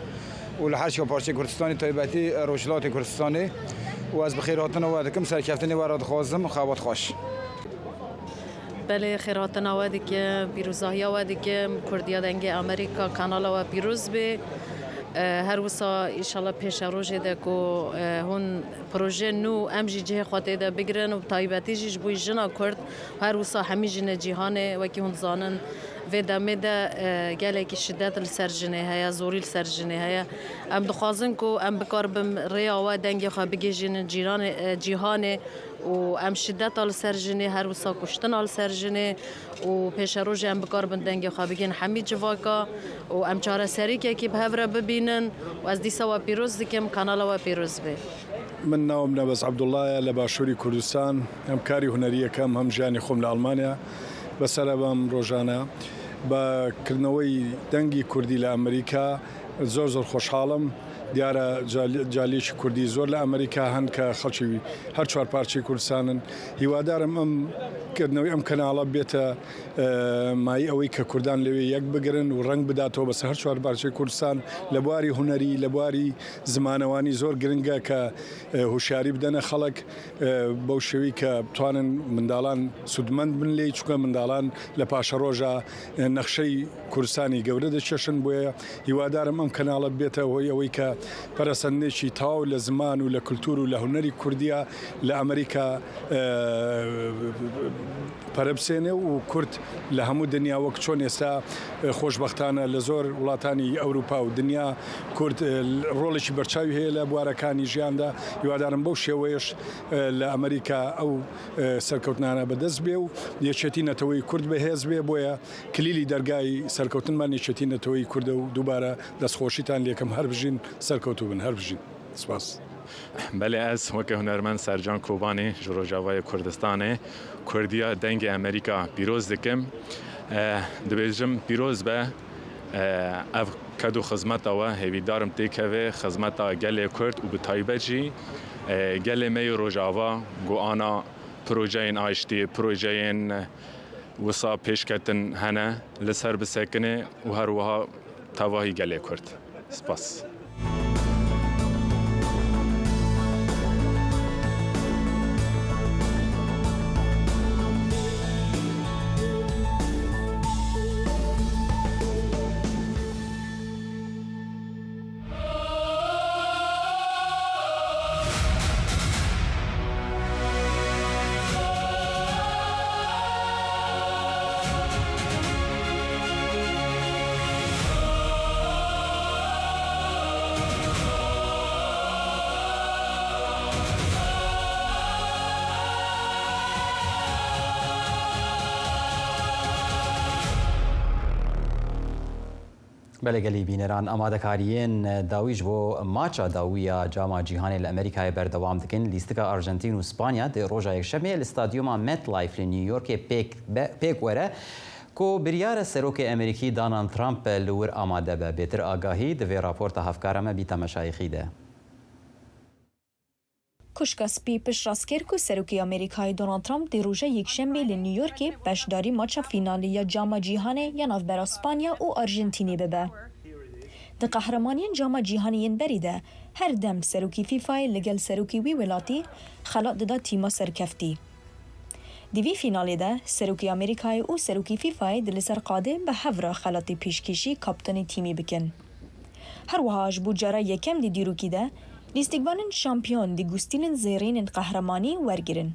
û li her çar parçeyê Kurdistanê, taybetî, e, Rojhilatê Kurdistanê. Û ez bi xêrhatina we dikim, serkeftinê we re dixwazim, xebat xweş. Belê, xêrhatina we dikim, pîrozahiya we dikim, Kurdiya Dengê Amerîka, kanala we pîroz be. E, her wisa, înşallah, pêşerojê de ku, e, hûn proje nû, em jî cihê xwe tê de bigirin û bi taybetî jî ji bo jina Kurd, her wisa hemî jinê cîhanê, wekî hûn dizanin, vê demê de, e, gelekî şidet li ser jinê heye, zorî li ser jinê heye. Em dixwazin ku em bikaribin rêya we, dengê xwe bigihîjînin cîranê, e, cîhanê. Û em şideta li ser jinê, her wisa kuştina li ser jinê û pêşerojê em bikaribin dengê xwe bigihînin hemî civaka û em çareserîkekî bi hev re bibînin û ez dîsa we pîroz dikim, kanala we pîroz be. Min navim Nebez Abdullah ye, li Başûrî Kurdistan hem karî hunerî yekem, hem jiyanê xwe li Almanya. Bi ser ev em rojane bi kirineweyî dengî Kurdî li Amerîka zor zor xweşhal im. Diyar e, cali-, caliyekî Kurdî zor li Amerîka hene, ke xelkê her çar parçeyê Kurdistan in. Hîwadar im em kirinewî em kanala bête, e, mayî ewê ke Kurdan lê wê yek bigirin û reng bidato bi ser her çar parçeyê Kurdistan. Li bwarî hunerî, li bwarî zimanewanî zor giring e ke, e, hişyarî bidene xelk. E, bew şêwî ke bitanin mindalan sûdmend bin lê, çunke mindalan li paşeroja, e, nexşeyî Kurdistanî gewre dikeşin. Boye hîwadar im em kanala bibête hoy ewê ke peresendinekî taw li ziman û li kultur û li hunerî Kurdiya li Amerîka, e, پەرە بسێنێ و کورد لە هەموو دنیا وەک چۆن ئێستا، ئە، خۆشبەختانە لە زۆر وڵاتانی ئەوروپا و دنیا کورد، ئە، ڕۆڵێکی بەرچاوی هەیە لە بوارەکانی ژیاندا. هیوادارم بەو شێوەیەش، ئە، لە ئەمریکا ئەو، ئە، سەرکەوتنانە بەدەست بێ و یەکێتی نەتەوەی کورد بەهێز بێ. بۆیە کلیلی دەرگای سەرکەوتنمان یەکێتی نەتەوەی کوردە و دووبارە دەستخۆشیتان لێکم. هەر بژین، سەرکەوتوو بن، هەر بژین. سپاس. Belê, ez weke hunermend Sercan Kobanî ji Rojavayê Kurdistanê, Kurdiya Dengê Amerîka pîroz dikim. Eh, dibêjim pîroz be, eh, ev ked û xizmeta we, hêvîdarim têkeve xizmeta gelê Kurd û bi taybet jî, eh, gelê me yê Rojava ku ana projeyên aştiyê, projeyên, eh, wisa pêşketin hene, li ser bisekine û her wiha tevahî gelê Kurd. Spas. Belê gelî bîneran, amadekariyên dawî ji bo maça dawî ya Cama Cîhanê li Amerîkayê berdewam dikin. Lîstika Arjantîn û Spanya dê roja Yekşemê li stadyuma MetLife li New Yorkê pêk be, pêk were, ku biryar e Serokê Amerîkî Donald Trump li wir amade be. Bêtir agahî di vê raporta hevkara me bî temaşayîxî de. Koşka Spî piştrast kir ku Serokê Amerîkayê Donald Trump dê roja Yekşemê li New Yorkê beşdarî maça fînalî ya Cama Cîhanê ya navbera Spanya û Arjantînê bibe. Di qehremaniyên Cama Cîhanê yên berî de her dem Serokê FIFAyê li gel serokê wî welatî xelat dida tîma serkeftî. Di vî fînalê de Serokê Amerîkayê û Serokê FIFAyê di li ser qadê bi hev re xelatê pêşkêşî kaptanê tîmê bikin. Her wiha ji bo cara yekem di dîrokî de lîstikvanên şampiyon dê gustîlên zêrîn ên qehremanî wergirin.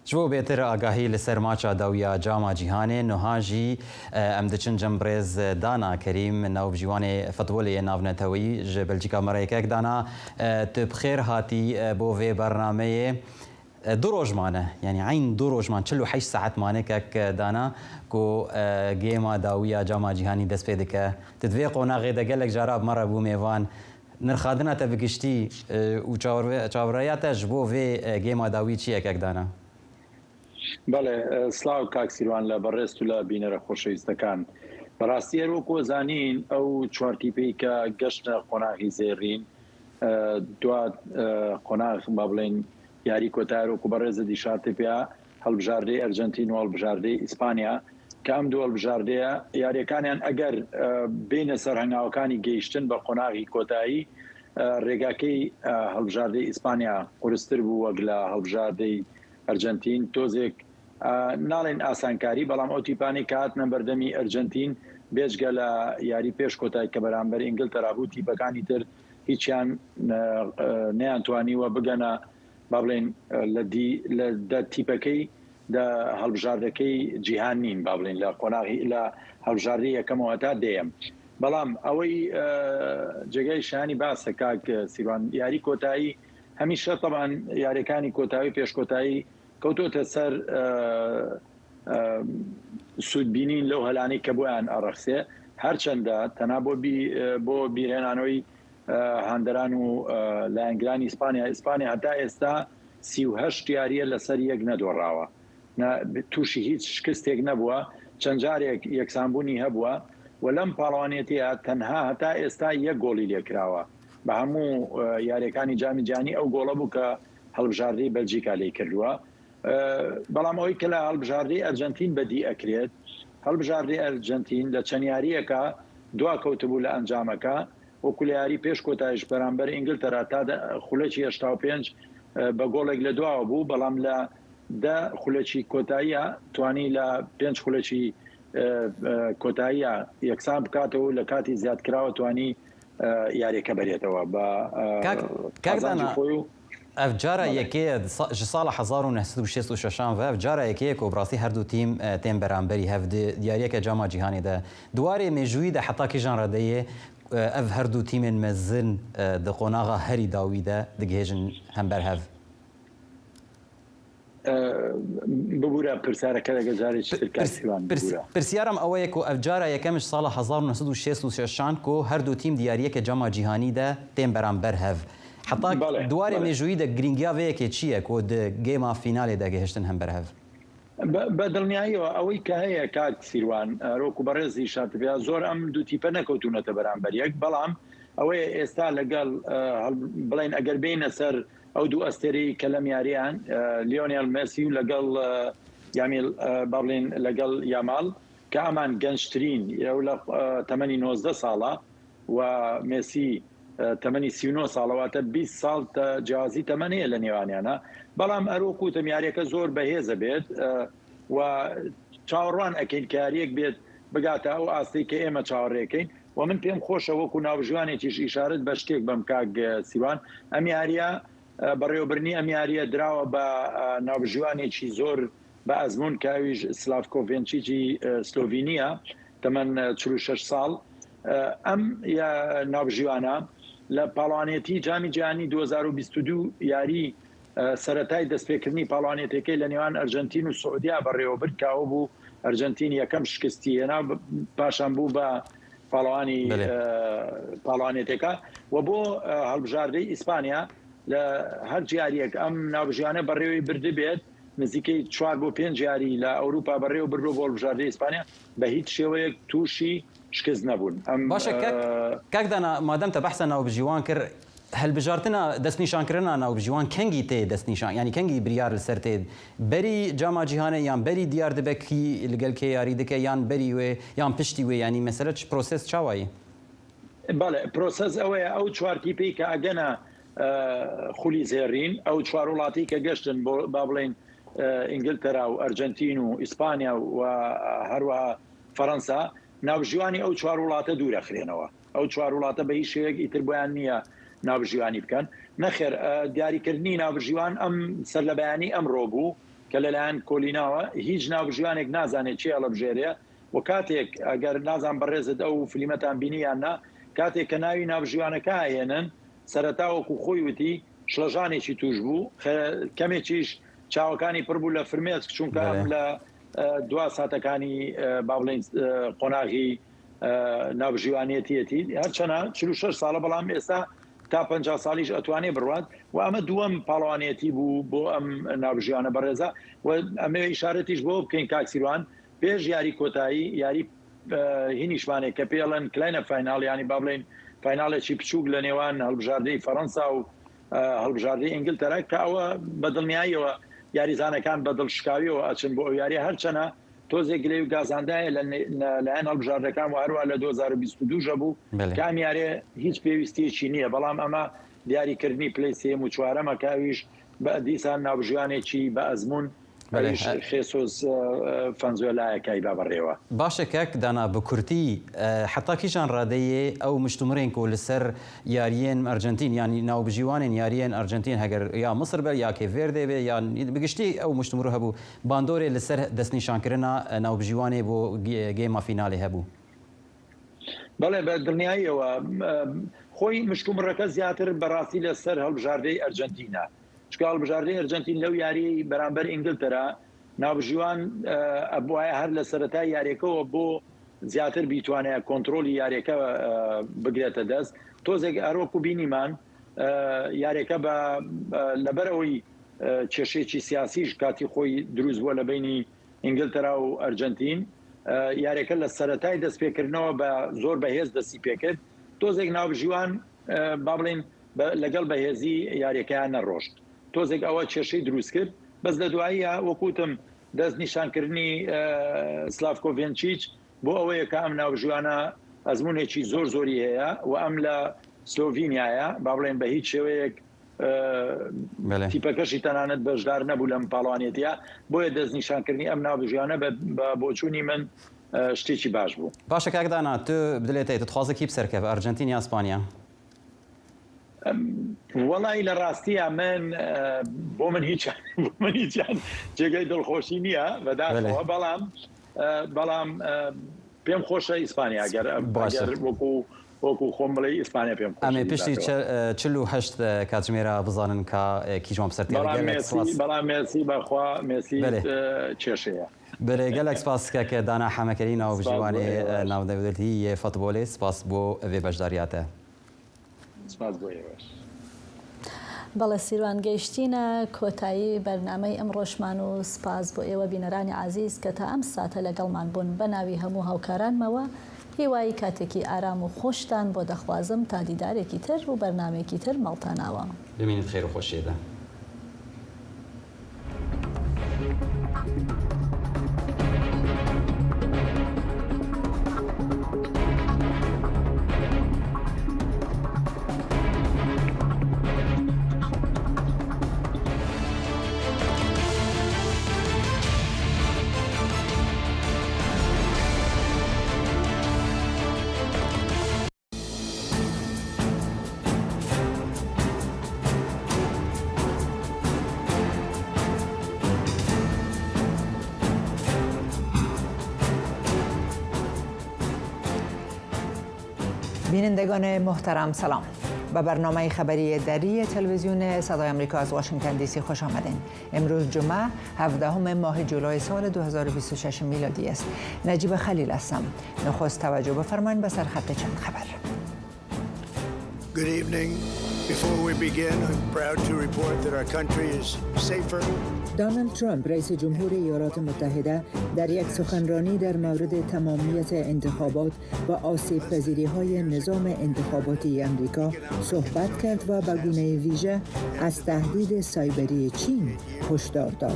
Ji bo bêtir agahî li ser maça dawiya Cama Cîhanê, nuha jî, e, em diçin cem birêz Dana Kerîm, navbijîwanê futbolê yê navneteweyî ji Belçîka me re yekek. Dana, e, tu bi xêr hatî, e, bo vê bernameyê. E, du roj mane, yanî eyn du roj man, çil û heşt saet mane kek, e, Dana, ku, e, gêma dawiya Cama Cîhanî dest pê dike. Tu di vê qonaxê de gelek cara bi me re bû mêvan. Nirxandina te bi giştî, e, û çaverve-, çaverêya te ji bo vê, e, gêma dawî çi ye kek Dana? Belê, e, silav kak Sîrwan lê berêz tu lê bînera xweşewîstekan. Bi rastî her wekû zanîn ew çar tîpeyî ke geştine qonaxî zêrîn, e, dua, e, qonax, ba bilên yarî kotayî ro ku berêz dî şartê pêya hilbijartê Ercentîn û hilbijartê Îspanya, ke em du hilbijartê yariyekaniyan eger, e, bêne ser hengawekanî gehiştin be qonaxî kotayî, e, rêgakey, e, hilbijartê Îspanya quristir bû wek la hilbijartê Ercentîn. Tozêk, e, nalên asankarî, belam ew tîpanê ke hatine berdemî Ercentîn, bêjge la yarî pêş kotayî ke beramber Îngiltera bû, tîpekanî tir hîçiyan, e, e, neyan twanî we bigene, ba bilên, e, li dî, li de tîpekey de hilbijartekey cîhan nîn, ba bilên, li qonaxî, li hilbijartê yekem û heta dêyem. Belam ewey, e, cegey şanî bas e, kak, e, Sîrwan, yarî kotayî, hemîşe teban yarêkanî kotayî, pêşkotayî kewtote ser, e, e, sûdbînîn lew helanê ke boyan erexse. Her çende tena bo bî-, e, bo bîrhênanoyî, e, handeran û, e, layengiran Îspanya, Îspanya heta êsta sî û heşt yarî ye li ser yek nedorawa. Ne, tûşî hîç şikistêk nebûwe. Çend carek yeksanbûnî hebûwe. We lem palewaniyetê ya tenha heta êsta yek golî lê kirawe. Bi hemû, e, yarêkanî Camî Cîhanî ew gole bû ke hilbijartî Belcîka lê kirdiwe. E, belam ewî ke li hilbijartê Ercentîn bedî ekirêt. Hilbijartê Ercentîn li çend yariyeke dua kewtibû li encameke. Wekû li yarî pêş kotayî ji beramber Îngiltera ta de xulekî heşta û pênc, e, be golek li dua bû, belam li de xulekî kotayiya twanî li pênc xulekî, e, e, kotayiya yeksan bikate û li katî ziyadkirawa twanî, e, yariyeke berêtewe. Be, e, Kak, kak kazancî Dana, xwe û Ev cara yekê ye di sa-, ji sala hezar û neh sed û şêst û şeşan ve, ev cara yekê ye ku bi rastî her du tîm, e, tên beramberî hev di yariyeke Cama Cîhanê de. Di warê mêjûyî de heta kîjan redeyê, e, ev her du tîmên mezin, e, di qonaxa herî dawî de digihêjin hember hev? E, bibûre pirsyareke dege carê çi Pir-, pirs-, pirs-, bibûre. Pirsyara min ew ye ku ev cara yekem ji sala hezar û neh sed û şêst û şeşan ku her du tîm di yariyeke Cama Cîhanî de tên beramber hev. Heta Bale, di warê bale. mêjûyî de girîngiya vê yekê çi ye ku di gêma fînalê de gihiştin hember hev? Be, be dilniyayiwa, ewî ke heye kak Sîrwan, e, ro ku berêz îşa dibe, zor em du tîpe nekewtûnete beramber yek, belam ew ê êsta legel, e, hel-, bilên eger bêne ser ew du esterî ke lem yariyan, e, Lionel Messi û legel, e, Yamil, e, ba bilên legel Yamal, ke eman gençtirîn, ew le, e, temenî nozdeh sala, û Mesî, e, temenî sî û neh sal e, wate bîst sal te cihazî temenê ye li nêwaniyan e. Belam ero ku te miyariyeke zor behêze bêt, e, û çawarwan ekin ke yariyek bêt bigate ew astê ke ême çawarê kin. Û min pêm xweş e wekû navjiwanekî ji îşaret beşkêk bim kak, e, Sîwan. Em yariya, e, berêwebirnî em yariye dirawe be, e, navjiwanekî zor be ezmûn ke ew ji Slavko Vençîcî, e, Slovînî ye. Temen, e, çil û şeş sal. E, em ya navjiwana li palwanêtî Camî Cîhanî du hezar û bîst û du yarî, e, seretayî destpêkirinî palwanêtêkê li nêwan Arjantin û Siûdiya berêwebir ka ew bû Arjantin yekem şikistî hêna, paşan bû be palwanî, Belê. e, palwanêtêka. We bo, e, hilbijardeyi Îspanya li her ciyariyek em navjiyane berêwê birdi bêt, nizîkî çar bo pênc yarî li Ewropa berêw birdo bo hilbijardeyi Îspanya, be hîç şêweyek tûşî şikist nebûn. Em, Baş e, kek, e, kek Dana, madem te behsa navbijîwan kir, hilbijartina, destnîşankirina navbijîwan kengî tê destnîşan, yanî kengî biryar li ser tê? Berî Cama Cîhanê yan berî diyar dibe kî li gel kê yarî dike yan berî wê yan piştî wê, yanî mesele çi, proses çawa ye? Bale, proses ew e, ew çar tîpê ke agena, e, xulî zêrîn, ew çar welatî ke geştin, bo, ba bilên, e, Îngiltera û Arjantin û Îspanya û, e, her wiha Fransa, navjiwanî ew çar welate dûre xirênewe. Ew çar welate be hîç şêwek îtir boyan niye navjiwanî bikin. Nexêr, e, diyarîkirinî navjiwan em serlebeyanî emro bû, ke li layan kolîna we hîç navjiwanek nazane çi ye li bijêrê. Û katêk, eger nazan berêzit ew filîmetan bînî yan na, katêk ke navî navjiwaneke heyênin, sereta wekû xwe witî, şlejanekî tûş bû. Xe-, kemêkî ji çawekanî pir bû li firmêsk, çunke Belê. em li, e, dua satekanî, e, ba bilên, e, qonaxî, e, navjiwaniyetiyetî. Her çena çil û şeş sal e, belam êsta ta penca salî ji etwanê birwat. Û em e duwem palwaniyetî bû bo em navjiyane berêza. Û em ê îşaretî ji bo bikeyn kak Sîrwan. Pêş yarî kotayî, yarî, e, hînîşvanê ke pê elen kleine final, yanî ba bilên finalekî piçûk li nêwan hilbijardeyi Fransa û, e, hilbijardeyi Îngiltere, ke ew e bedilniyayiyewe yarîzanekan bedilşikawiyewe açin bo ew yarî. Her çena tozê gilê û gazandaye li ne-, ne-, li en hilbijardekan û her wa li du hezar û bîst û du je bû, Belê. ke em yarê hîç pêwîstiyekî niye. Belam ema diyarîkirinî plê sêyem û çwarem e, ke ew îş be dîsa navjiyanekî be ezmûn Belê, Êş he. Xêsos, e, e, Fanzuelaya kayba berêwa. Baş e kek Dana, bi kurtî, e, heta kîjan radeyê ew muştumirên ku li ser yariyên Arjantin, yanî navbijîwanên yariyên Arjantin, heger ya Misir be, ya Kêverdê be, ya bi giştî ew muştumir hebû, bandorê li ser destnîşankirina, e, navbijîwanê bo gê-, gêma fînalê hebû? Belê, be dilniyayiyewa, e, xwey muştumireke ziyatir berastî li ser hilbijardeyi Arjantin e. Çunka hilbijardeya Arjantin lew yarî beramber Îngiltere, navjiwan, e, ev buaye her li seretayê yariyeke û bo ziyatir bîtwane kontrolî yariyeke, e, bigirete dest. Tozek her wekû bînîman, e, yariyeke be, e, leber ewî, e, kêşeyekî siyasî ji katî xwe dirûst bû le beynî Îngiltere û Arjantin. E, yariyeke li seretayê destpêkirinawa be zor behêz destî pê kir. Tozek navjiwan, e, ba bilên, be, legel behêzî yariyeke neroşt. Tozek ew e kêşeyî dirûst kir. Bes li duayî ya, wekû tim, destnîşankirinî, e, Slavko Vinçic bo ew ye ke em navjiwana ezmûnekî zor zorî heye û em li Slovînyaya, ba bilên, be hîç şêweyek, e, Belê. tîpeke jî tenanet beşdar nebû lem palwaniyetiya. Boye destnîşankirinî em navjiyane be, be boçûnî min, e, ştêkî baş bû. Baş e kek Dana, tu bi dilê te, tu dixwaze kî bi ser keve, Arjantin ya Spanya? وەڵای لە ڕاستیە من، بۆ من هیچ بۆ من هیچیان جێگەی دڵخۆشی نییە بەداخەوە، بەڵام بەڵام پێم خۆشە ئیسپانیا گەر باشە. گەر وەکو وەکو خۆم بڵێ ئیسپانیا پێم خۆشە ئەمێ پشتی دەکەوە. چ- چل و هەشت کاتژمێرە بزانن کە کیژوان بەسەر بەڵام تێگەلێک مێسی سپاس. بەڵام مێسی بەخوا مێسی بەلێ. کێشەیە. بەلێ گەلێک سپاس کە کە دانا حەمەکەری ناو سپاس بۆ ژیوانێ ئێوەش. ناودەولەتی یە فوتبۆلێ سپاس بۆ ئەوێ بەشداریاتە. سپاس بۆ ئێوەش. بەڵێ سیروان گەیشتینە کۆتایی بەرنامەی ئەمڕۆشمان و سپاس بۆ ئێوە بینەرانی عزیز کە تا ئەم ساتە لەگەڵمان بوون. بە ناوی هەموو هاوکارانمەوە هیوایی کاتێکی ئارام و خۆشتان بۆ دەخوازم تا دیدارێکی تر و بەرنامەیەکی تر ماڵتاناوە. بمینت خێر و خۆشیدا. بینندگان محترم سلام. به برنامهٔ خبری دری تلویزیون صدای آمریکا از واشنگتن دی سی خوش آمدین. امروز جمعه، هفدهم ماه جولای سال دو هزار و بیست و شش میلادی است. نجیب خلیل هستم. نخست توجه بفرمایید به سرخط چند خبر. Good evening. Before we begin, I'm proud to report that our country is safer. دونالد ترامپ، رئیس جمهور ایالات متحده، در یک سخنرانی در مورد تمامیت انتخابات و آسیب پذیری های نظام انتخاباتی امریکا صحبت کرد و به گونه ویژه از تهدید سایبری چین هشدار داد.